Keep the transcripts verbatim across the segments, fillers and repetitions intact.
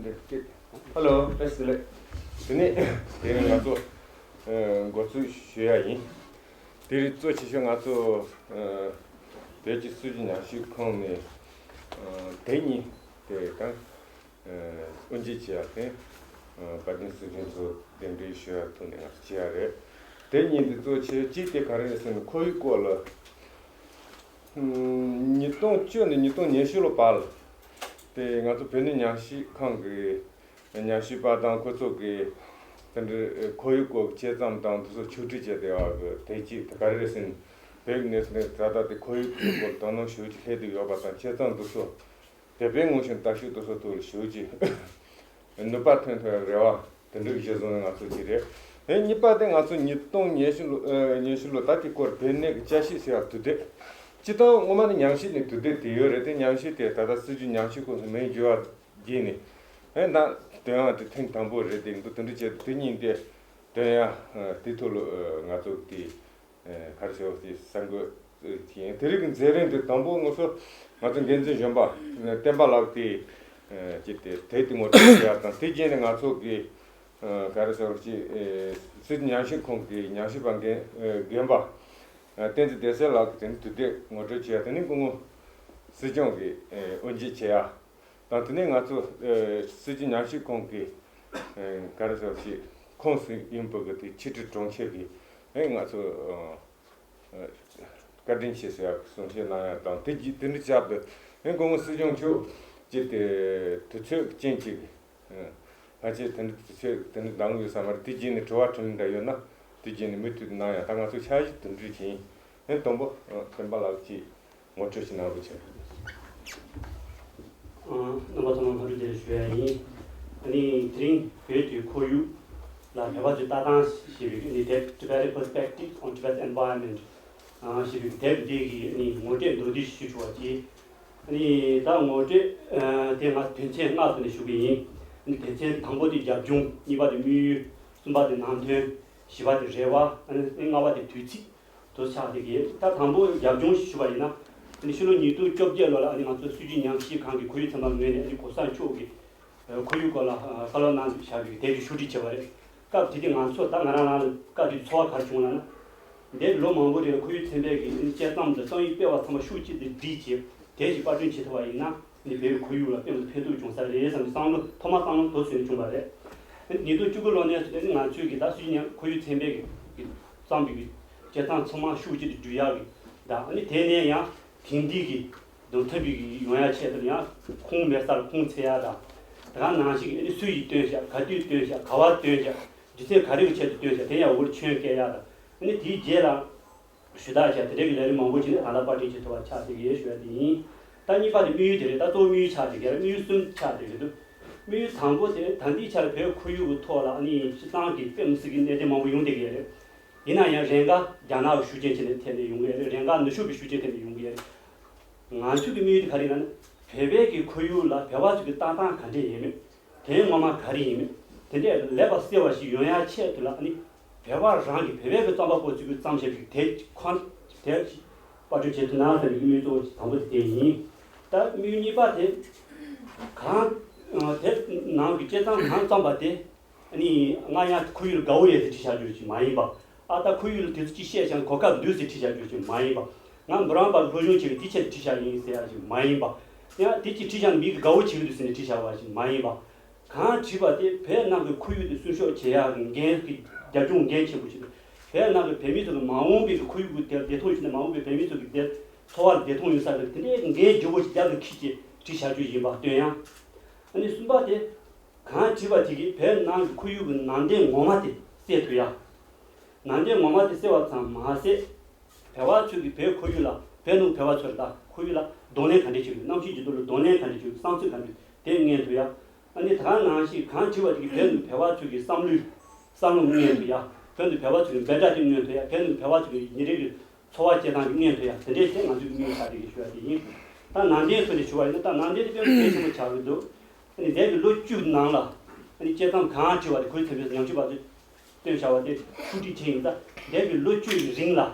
འདི་སྐད། ཧ་ལོ། བཀྲ་ཤིས་བདེ་ལེགས། དེ་ནས་དེ་ནས་ང་ཚོ་ཨ་འགོ་འཛུགས་ཞུ་ཡ་ཡིན། དེ་རིང་གཙོ་ཆེ་ཤོས་ང་ཚོ་ཨ་བོད་ཀྱི་སྲིད་བྱུས་ཉམས་ཞིབ་ཁང་ནས་ཨ་དེ་ཉིད་དེ་དང་ཨ་དབུ་འབྱེད་བྱས་ཡ་དེ་ཨ་དཔལ་ལྡན་སྲིད་སྐྱོང་མཆོག་གདན་འདྲེན་ཞུ་ཡ་ཐོག་ནས་ང་ཚོ་བྱས་ཡ་རེད། དེ་ཉིད་དེ་གཙོ་ཆེ་གཅིག་དེ་ག་རེ་རེད་ཟེར་ན་ཁོར་ཡུག་སྐོར་ལ། ཉིས་སྟོང་བཅུ་ནས་ཉིས་སྟོང་ཉི་ཤུ་ལོ་བར་ལ། དེ་ང་ཚོ་བོད་གནས་ཉམས་ཞིབ་ཁང་གི་ཉམས་ཞིབ་པ་དང་ཁོ་ཚོ་གི་དེ་འདྲའི་ཁོར་ཡུག་སྐོར་གྱི་དཔྱད་རྩོམ་དང་དེ་ཚོ་ཕྱོགས་སྒྲིག་བྱས་བསྡད་པ་གི་དེ་གཅིག་དེ་ག་རེ་རེད་ཟེར་ན། བོད་ཀྱི་གནས་ཚུལ་ནི་ད་ལྟ་དེ་ཁོར་ཡུག་གི་སྐོར་དོ་སྣང་ཞེ་པོ་ཅིག་སླེབས་བསྡད་ཡོད་པ་དང་དཔྱད་རྩོམ་དེ་ཚོ་དེ་བས་སྔོན་བྱུང་ལྟ་ཞིབ་དེ་ཚོ་ཐོག་ལ་ཞེ་པོ་ཅིག་ནུས་པ་ཐོན་ཐུབ་པའི་རེ་བ་དེ་འདྲ་གཞིར་བཟུང་ནས་ང་ཚོ་བྱས་རེད། ཨེ་གཉིས་པ་དེ་ང་ཚོ་ཉིས་སྟོང་ཉི་ཤུ་ལོ་ཨེ་ཉི་ཤུ་ལོ་ད་དེ་སྐོར་བོད་གནས་ཀྱི་བསྐྱར་ཞིབ་ཟེར་བ་དུས་དེབ། སྤྱིར་བཏང་སྔོན་མ་ནས་ཉམས་ཞིབ་ནས་དུས་དེབ་དེ་ཡོད་རེད་དེ། ཉམས་ཞིབ་དེ་ད་ལྟ་སྲིད་བྱུས་ཉམས་ཞིབ་ཁང་ནས་མིང་བསྒྱུར་བ་བརྒྱུད་ནས། ཨེ་ད་དོན་ཡང་དེ་ཐེངས་དང་པོ་རེད་དེ་འདུག་དེ་འདྲ་བྱས་དུས་དེ་ཉིད་དེ་དོན་ཡང་ཨེ་དེ་ཐོག་ལ་ཨེ་ང་ཚོ་དེ། ཨེ་ག་རེ་ཟེར་བ་ཞིག་གསར་འགོད་ཅིག་ཡིན། དེ་རིང་གི་མཛད་རིམ་དེ་དང་པོ་ང་ཚོ་ང་ཚོ་འགན་འཛིན་གཞོན་པ་བསྟན་པ་ལགས་དེ་ཨེ་ཅིག་དེ་དེ་དེ་ངོ་སྤྲོད་བྱས་ཡ་དང་། དེ་རྗེས་ནས་ང་ཚོ་གི་ཨེ་ག་རེ་ཟེར་བ་ཞིག་ཨེ་སྲིད་ཉམས་ཞིབ་ཁང་གི་ཉམས་ཞིབ་པ་འགན་ཨེ་རྒན་པ་ཨེ་བསྟན་འཛིན་བདེ་གསལ་ལགས་ཀྱིས་དེ་ནི་དུས་དེབ་ངོ་སྤྲོད་བྱས་ཡ། དེ་ནི་སྐུ་ངོ་སྲིད་སྐྱོང་གིས་ཨེ་དབུ་འབྱེད་བྱས་ཡ། དང་དེ་ནས་ང་ཚོ་ཨེ་སྲིད་བྱུས་ཉམས་ཞིབ་ཁང་གི་ཨེ་ག་རེ་ཟེར་བ་ཞིག་ཁོངས་སུ་ཡིན་པ་གི་དེ་ཕྱི་དྲིལ་དྲུང་ཆེ་གིས་ཨེ་ང་ཚོ་ཨེ་བཀའ་དྲིན་ཆེ་ཟེར་ཡག་གསུང་བཤད་གནང་ཡག་དང་། དེ་རྗེས་དེ་འདྲ་བྱས་པ་དེ་ཨེ་སྐུ་ངོ་སྲིད་སྐྱོང་མཆོག་ཅིག་དེ་དུས་ཚོད་ཅན་ཅིག་ཨེ་ཕལ་ཆེར་དེ་འདྲ་དུས་ཚོད་དེ་འདྲ་འདང་ཡོད་ས་མ་རེད། དེ་རྗེས་ནས་དྲི་བ་དྲིས་ལན་འདྲ་ཡོད་ན་དེ་རྗེས་ནས་མུ་མཐུད་གནང་ཡག་ད་ང་ཚོ་འཆར་གཞི་དེ་འདྲ་ཅིག་ཡིན། ཨེ་དང་པོ་ཨེ་བསྟན་པ་ལགས་ཀྱིས། ངོ་སྤྲོད་ཅིག་གནང་རོགས་བྱེད། ཨ་རྣམ་པ་ཚང་མ་ལ་འཚམས་འདྲི་བདེ་ལེགས་ཞུ་ཡ་ཡིན། ཨ་ནི་དེ་རིང་བོད་ཀྱི་ཁོར་ཡུག་ལ་བོད་པ་ཚོས་ལྟ་སྟངས་ཞེས་པའི་ཨ་ནི་དེབ། Tibetan Perspectives on Tibet's Environment ཨ་ཞེས་པའི་དེབ་འདི་གི་ཨ་ནི་ངོ་སྤྲོད་མདོར་བསྡུས་ཞུ་ཆོག་པ་ཅིག་ཨ་ནི་ད་ངོ་སྤྲོད་ཨ་དེ་ང་དོན་ཚན་ལྔ་ཐོག་ནས་ཞུ་གི་ཡིན། ཨ་ནི་དོན་ཚན་དང་པོ་དེ་རྒྱབ་ལྗོངས། གཉིས་པ་དེ་དམིགས་ཡུལ། གསུམ་པ་དེ་ནང་དོན། བཞི་པ་དེ་རེ་བ། ཨ་ནི་ལྔ་པ་དེ་དུས་ཚིགས། དུ་ཆགས་བསྡད་ཀྱི། ད་དང་པོ་རྒྱབ་ལྗོངས་ཞུ་བ་ཡིན་ན། ཨ་ནི་ཕྱི་ལོ་ཉིས་སྟོང་བཅོ་བརྒྱད་ལོ་ལ་ཨ་ནི་ང་ཚོ་སྲིད་བྱུས་ཉམས་ཞིབ་ཁང་གི་ཁོར་ཡུག་ཚན་པ་ངོས་ནས་ཨ་ནི་གོང་ས་མཆོག་གི་ཁོར་ཡུག་སྐོར་ལ་བཀའ་སློབ་གནང་བཞག་པའི་དེབ་ཅིག་ཕྱོགས་སྒྲིག་བྱས་པ་རེད། སྐབས་དེ་དུས་ང་ཚོ་ད་ང་རང་རང་ལ་སྐབས་དེ་དུས་ཚོར་བ་ག་རེ་བྱུང་ལབ་ན། འདས་པའི་ལོ་མང་པོ་རིང་ལ་ཁོར་ཡུག་ཚན་པའི་གི་ཨ་ནི་དཔྱད་རྩོམ་དང་རྩོམ་ཡིག་སྤེལ་བ་ཚང་མ་ཤུགས་གཅིག་ཏུ་སྒྲིལ་བྱས་དེབ་ཅིག་པར་སྐྲུན་བྱེད་ཐུབ་པ་ཡིན་ན། ནི་བོད་ཀྱི་ཁོར་ཡུག་ལ་དཔེ་མི་སྲིད་ཕན་ཐོགས་བྱུང་ས་རེད་བསམ་པའི་བསམ་བློ་ཐོག་མ་བསམ་བློ་དེ་བཟོས་ནས་བྱུང་བ་རེད། ཉིས་སྟོང་བཅུ་དགུ་ལོ་ནས་བཟུང་སྟེ་ང་ཚོས་ཀྱི་ད་སྲིད་ཉམས་ཁོར་ཡུག་ཚན་པའི་གི་གི་བརྩམས་པའི་གི་དཔྱད་རྩོམ་ཚང་མ་ཤུགས་གཅིག་ཏུ་བསྒྲིལ་ཡག་གི་དང་། ཨ་ནི་དེ་ནས་ཡང་དེང་དུས་ཀྱི་དང་མཐུན་པའི་གི་ཡོང་ཡག་ཆེད་དུ་ཡང་ཁུངས་མེད་སར་ཁུངས་འཚོལ་ཡག་དང་། དེ་ག་ནང་བཞིན་གྱི་ཨ་ནི་སུ་ཡིས་བཏོན་བཞག་ག་དུས་བཏོན་བཞག་ག་བར་བཏོན་བཞག་རྒྱུ་མཚན་ག་རེ་གི་ཆེད་དུ་བཏོན་བཞག་དེ་ཡང་འུར་ཆོན་བཀལ་ཡག་དང་། ཨ་ནི་དེའི་རྗེས་ལ། ཞུ་དག་བྱས་དེ་འདྲའི་གི་ལས་རིམ་མང་པོ་ཅིག་ནི་ད་ལྟ་པར་སྐྲུན་བྱེད་ཐུབ་པ་ཆགས་བསྡད་ཀྱི་ཡོད་ཞུ་ཡ་དེ་ཡིན། ད་གཉིས་པ་དེ་དམིགས་ཡུལ་དེ་རེད། ད་གཙོ་བོ་དམིགས་ཡུལ་ཆགས་བསྡད་ཀྱི་རེད། དམིགས་ཡུལ་གསུམ་ཆགས་བསྡད་ཀྱི་འདུག་དམིགས་ཡུལ་དང་པོ་དེ་ད་ལྟའི་ཆར་བོད་ཁོར་ཡུག་གི་ཐོག་ལ་ཨ་ནི་སྤྱིར་བཏང་གི་དཔེ་མི་སྲིད་ཀྱི་གནད་དོན་མང་པོ་ཡོང་བསྡད་ཀྱི་ཡོད་རེད། ཡིན་ན་ཡང་རེ་འགའ་རྒྱ་ནག་གི་ཤུགས་རྐྱེན་ཆེ་ནས་ཐེབས་ནས་ཡོང་གི་ཡོད་རེད། རེ་འགའ་ནུབ་ཕྱོགས་ཀྱི་ཤུགས་རྐྱེན་ཐེབས་ནས་ཡོང་གི་ཡོད་རེད། ང་ཚོའི་གི་དམིགས་ཡུལ་དེ་ག་རེ་ཡིན་ན་ནི། བོད་པའི་གི་ཁོར་ཡུག་ལ་བོད་པ་ཚོས་གི་ལྟ་སྟངས་ག་འདྲས་ཡིན་མིན། དོན་ངོ་མ་ག་རེ་ཡིན་མིན། དེ་འདྲས་ལེགས་པར་གསལ་བ་ཞིག་ཡོང་ཡ་ཆེད་དུ་ལ་ཨ་ནི། བོད་པ་རང་གི་བོད་པའི་གི་རྩོམ་པ་པོ་ཚོས་གི་བརྩམས་བཞག་པའི་དེབ་ཁོ་དེབ་ཅིག་པར་སྐྲུན་བྱེད་ཐུབ་ན་ཟེར་བའི་དམིགས་ཡུལ་གཙོ་བོ་དང་པོ་དེ་དེ་ཡིན། ད་དམིགས་ཡུལ་གཉིས་པ་དེ། གང་། དེབ་ནང་གི་དཔྱད་རྩོམ་གང་བརྩམས་པ་དེ། ཨ་ནི་སྔ་ཡང་ཁོར་ཡུག་ལ་དགའ་བོ་ཡོད་ཚེ་བྲིས་བཞག་རྒྱུ་ཞིག་མ་ཡིན་པ། ཨ་ད་ཁོར་ཡུག་ལ་དེ་ཚོ་ཅིག་བཤད་ཀྱང་གོ་སྐབས་འདུག་ཟེར་བྲིས་བཞག་རྒྱུ་ཞིག་མ་ཡིན་པ། ང་འབུམ་རམས་པ་སློབ་སྦྱོང་བྱེད་ཀྱི་དེ་ཆེད་དུ་བྲིས་བཞག་ཡིན་ཟེར་ཡག་ཞིག་མ་ཡིན་པ། ཡང་དེ་ཅིག་བྲིས་ཀྱང་མི་གི་དགའ་བོ་བྱེད་ཀྱི་འདུག་ཟེར་ནས་བྲིས་བཞག་པ་ཞིག་མ་ཡིན་པ། གང་བྲིས་པ་དེ་བོད་ནང་གི་ཁོར་ཡུག་དེ་སྲུང་སྐྱོབ་བྱེད་ཡག་གི་འགན་གི་རྒྱབ་ལྗོངས་འགན་ཆེན་པོ་ཞིག་རེད། བོད་ནང་གི་བོད་མི་ཚོ་གི་མ་འོངས་པའི་གི་ཁོར་ཡུག་གི་བདེ་བདེ་ཐང་ཞིག་ནས་མ་འོངས་པའི་བོད་མི་ཚོ་གི་བདེ་འཚོ་བ་བདེ་ཐང་ཡོང་ས་རེད། དེ་འདྲའི་འགན་ལྗིད་པོ་ཞིག་རྒྱབ་ལ་འཁྱེར་བྱས་བྲིས་བཞག་རྒྱུ་ཡིན་པ་སྟོན་ཡ། ཨ་ནི་གསུམ་པ་དེ། གང་བྲིས་པ་དེ་གིས་བོད་ནང་གི་ཁོར་ཡུག་གི་ནང་དོན་ངོ་མ་དེ་གསལ་ཐུབ་ཡ། ནང་དོན་ངོ་མ་དེ་གསལ་བ་ཙམ་མ་ཟད། བོད་པ་ཚོས་ཀྱི་བོད་ཁོར་ཡུག་ལ་བོད་ནང་བོད་པ་ཚོར་ད་ཁོར་ཡུག་ལ་གདོང་ལེན་ག་འདྲས་བྱེད་དགོས། གནམ་གཤིས་ཀྱི་ཐོག་ལ་གདོང་ལེན་ག་འདྲས་བྱེད་དགོས། བསམ་ཚུལ་ག་འདྲས་དེ་མངོན་ཐུབ་ཡ། ཨ་ནི་ད་ག་ནང་བཞིན་གང་བྲིས་པ་དེ་གིས་བོད་ནང་བོད་པ་ཚོས་ཀྱི་བསམ་བློའི་བསམ་བློ་མངོན་ཐུབ་ཡ། བོད་ནང་བོད་པ་ཚོས་ཀྱི་འབོད་སྒྲ་དེ་མངོན་ཐུབ་ཡ། བོད་ནང་བོད་པ་ཚོས་ཀྱི་ཉིན་རེ་གི་འཚོ་བ་སྐྱེལ་སྟངས་ཀྱི་མངོན་ཐུབ་ཡ། དེ་འདྲའི་ཐད་ང་ཚོས་ཀྱི་དམིགས་ཡུལ་ཆགས་བསྡད་ཀྱི་ཞུ་བ་དེ་ཡིན། ད་ནང་དོན་ཐོག་ནས་ཞུ་བ་ཡིན་ན་ད་ནང་དོན་དེ་དཔེ་མི་སྲིད་གལ་ཆེན་པོ་ཆགས་ཀྱི་འདུག་ཨ་ནི་འདས་པའི་ལོ་བཅུ་ནང་ལ་ཨ་ནི་དཔྱད་རྩོམ་གང་བྲིས་པ་དེ་ཁོའི་ཚན་པས་ཉམས་ཞིབ་པ་ཚོས་བཏོན་བཞག་པ་དེ་ཕྱོགས་སྒྲིག་བྱས་ཡིན་ཙང་འདས་པའི་ལོ་བཅུ་ཡི་རིང་ལ་ཨ་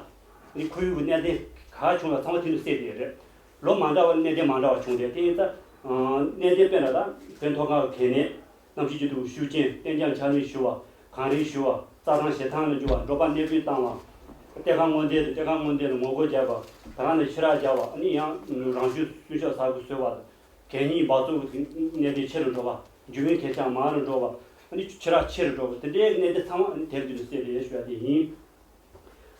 ནི་ཁོར་ཡུག་གི་གནད་དོན་ག་བྱུང་ལ་ཚང་མ་དེ་ནས་གསལ་བསྡད་རེད། ལོ་མ་འདྲ་བ་གནད་དོན་མ་འདྲ་བ་བྱུང་སྟེ་དེ་ཡིན་ཙང་ གནས་བརྟན་དཔེར་ན་ད་བོད་མཐོ་སྒང་གི་གལ་གནད། གནམ་གཤིས་ཀྱི་འདུ་ཤུགས་ཅན། གཏན་འཇགས་འཁྱགས་རོམ་ཞུ་བ། གངས་རི་ཞུ་བ། རྩྭ་ཐང་བཞེས་ཐང་ལ་འགྱུར་བ། འབྲོག་པ་གནས་སྤོས་བཏང་བ། གཏེར་ཁ་སྔོག་འདོན་དང་གཏེར་ཁ་སྔོག་འདོན་ལ་ངོ་རྒོལ་བརྒྱབ་པ། ད་ག་ནང་བཞིན་ཕྱུར་ར་རྒྱག་པ། ཨ་ནི་ཡང་རང་བྱུང་སྲུང་སྐྱོབ་ས་ཁུལ་བཟོས་པ་དང་། གད་སྙིགས་འབག་བཙོག་གི་གནས་སྟངས་ཆེ་རུ་འགྲོ་བ། རྒྱུ་མའི་ཁེར་རྐྱང་མང་རུ་འགྲོ་བ། ཨ་ནི་ཕྱུར་ར་ཆེ་རུ་འགྲོ་བ། དེ་འདྲའི་གནས་སྟངས་ཚང་མ་ཨ་ནི་དེབ་འདི་ལ་གསལ་རེད་ཞུ་བ་དེ་ཡིན།